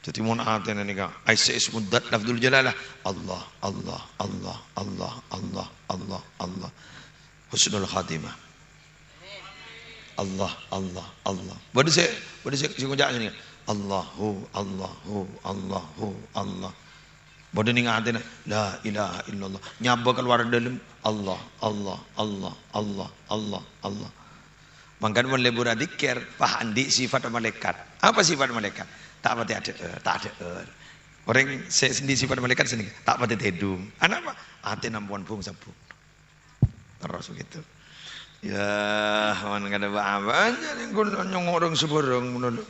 Dhâddhi mon atèna nèka, aèssè ismu dzat lafdzul jalalah, Allah, Allah, Allah, Allah, Allah, Allah, Allah. Husnul khatimah. Allah, Allah, Allah. Bâdâ sè, bâdâ sè, sè ngoca' ngènè, "Allahu, Allahu, Allahu, Allah." Bâdâ nèng atèna, "La ilaha illallah." Nyabâ kalowar dâlem, "Allah, Allah, Allah, Allah, Allah, Allah." Mangkana mon lèbât adzikir, pas andi' sifat malaikat. Apa sifat malaikat? Ta' patè adhâ'âr, ta' adhâ'âr. Orèng sè andi' sifat malaikat sè nèka, ta' patè tèdung. Anapa? Atèna ampon bhung-sabbhung. Terros begitu. Ya, man kada apa-apa aja ning kono nyongo' reng sabârâng ngono lho.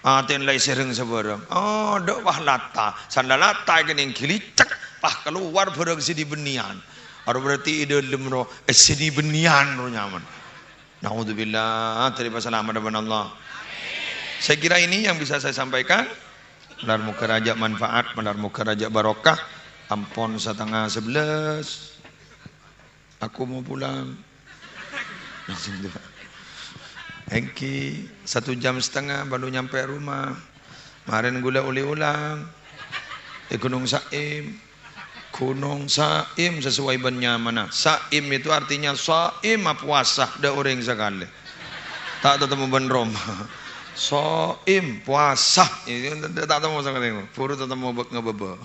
Atèn la èsè reng sabârâng. Oh, dok wah lata. Sandal lata kene gilicek, pas keluar barang sè dibânnèyan. Aro berarti è dâlem ro, eh, sè dibânnèyan ro nyaman. Naudzubillah, terima selamat depan Allah. Saya kira ini yang bisa saya sampaikan. Malar moga rajâ manfaat, malar moga rajâ barokah. Ampon setengah sebelas. Aku mau pulang. Langsung doa. Èngghi, satu jam setengah baru nyampe rumah. Marèn ghulâ oli-olang. È Gunung Saim. Gunung Saim sesuai bân nyamana. Saim itu artinya shaim, puasa, dâ' orèng sakalè. Ta' tatemmo bân roma. Shaim, puasa. Itu ta' tatemmo sakalè. Buru tatemmo bâk ngabâbâ.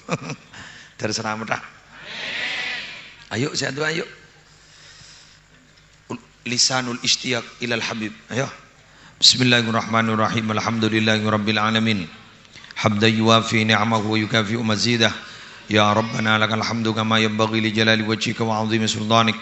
Terserah mèthah. Ayo, sè adu'a, ayo. Lisanul isytiyaq ilal habib. Ayo. Bismillahirrahmanirrahim. Alhamdulillahirabbil alamin. Hamdan yuwafi ni'amahu wa yukafi'u mazidah. Ya Rabbana lakal hamdu kama yanbaghi li jalali wajhika wa 'azimi sultanik.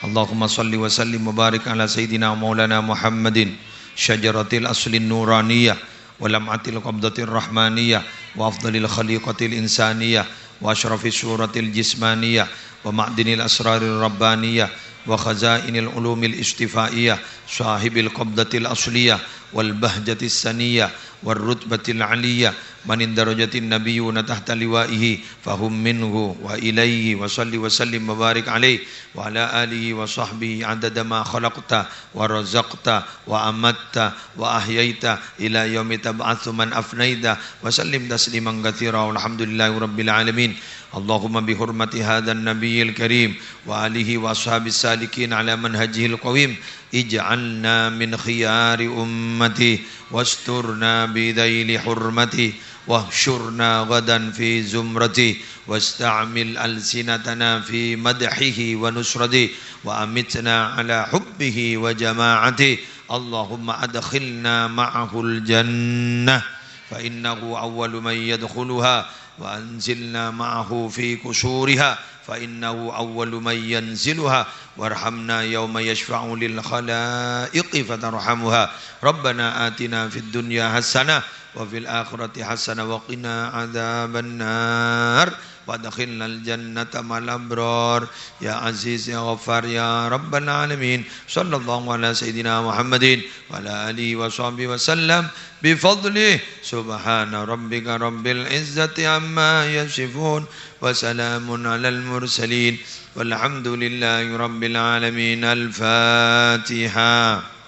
Allahumma shalli wa sallim wa barik ala sayyidina wa maulana Muhammadin, syajaratil aslin nuraniyah, wa lam'atil qabdatir rahmaniyah, wa afdalil khaliqatil insaniyah, wa asyrafis suratil jismaniyah, wa ma'dinil asrarir rabbaniyah, wa khazainil ulumil istifaiyah, sahibil qabdatil asliyah, wal bahjatis saniyah, war rutbatil aliyah, man indarajatin nabiyyuna tahta liwaihi, fahum minhu wa ilaihi, wa shalli wa sallim wa barik alaihi, wa ala alihi wa sahbihi adada ma khalaqta, wa razaqta, wa amatta, wa ahyaita, ila yaumi tab'atsu man afnaita, wa sallim tasliman katsira, walhamdulillahi rabbil alamin. Allahumma bi hurmati hadzan nabiyyil karim, wa alihi wa ashabis salikin ala manhajihil qawim, ij'alna min khiyari ummati, wasturna bi dhaili hurmati, wahsyurna ghadan fi zumrati, wasta'mil alsinatana fi madhihi wa nusrati, wa amitna ala hubbihi wa jama'ati. Allahumma adkhilna ma'ahul jannah, fa innahu awwalu man yadkhuluha, wa anzilna ma'ahu fi qusuriha, fa innahu awwalu man yanziluha, warhamna yauma yashfa'u lil khalaiqi fatarhamuha. Rabbana atina fid dunya hasanah wa fil akhirati hasanah wa qina adzaban nar. Wa adkhilnal jannata ma'al abrar. Ya Aziz, ya Ghaffar, ya Rabbal alamin. Sallallahu ala sayyidina Muhammadin wa ala alihi wa sahbihi wa sallam. Bi fadlih. Subhana rabbika rabbil izzati amma yasifun. Wa salamun alal mursalin. Walhamdulillahi rabbil alamin. Al-Fatihah.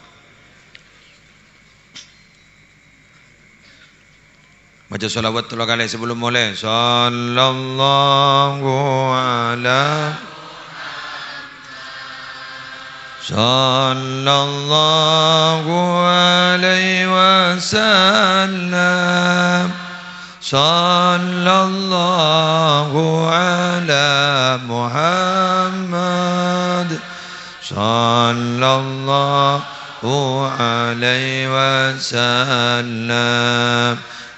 Maca shalawat tello kalè sabellum molè. Sallallahu ala, sallallahu alaihi wasallam. Sallallahu ala Muhammad. Sallallahu alaihi wasallam.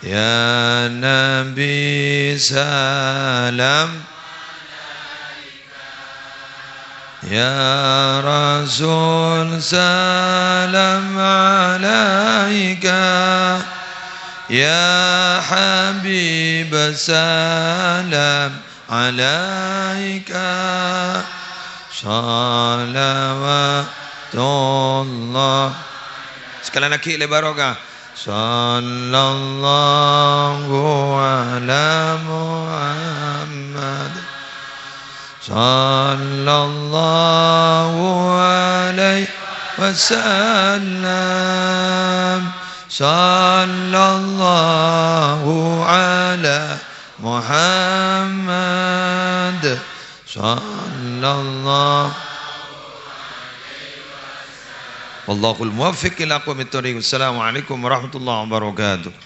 Ya Nabi salam, ya Rasul salam alaika, ya Habib salam alaika, shalawatullah. Sekali lagi, le barokah. Sallallahu ala Muhammad. Sallallahu alaihi wasallam. Sallallahu ala Muhammad. Sallallahu. Wallahul muwaffiq ila aqwamit thoriq. Wassalamualaikum warahmatullahi wabarakatuh.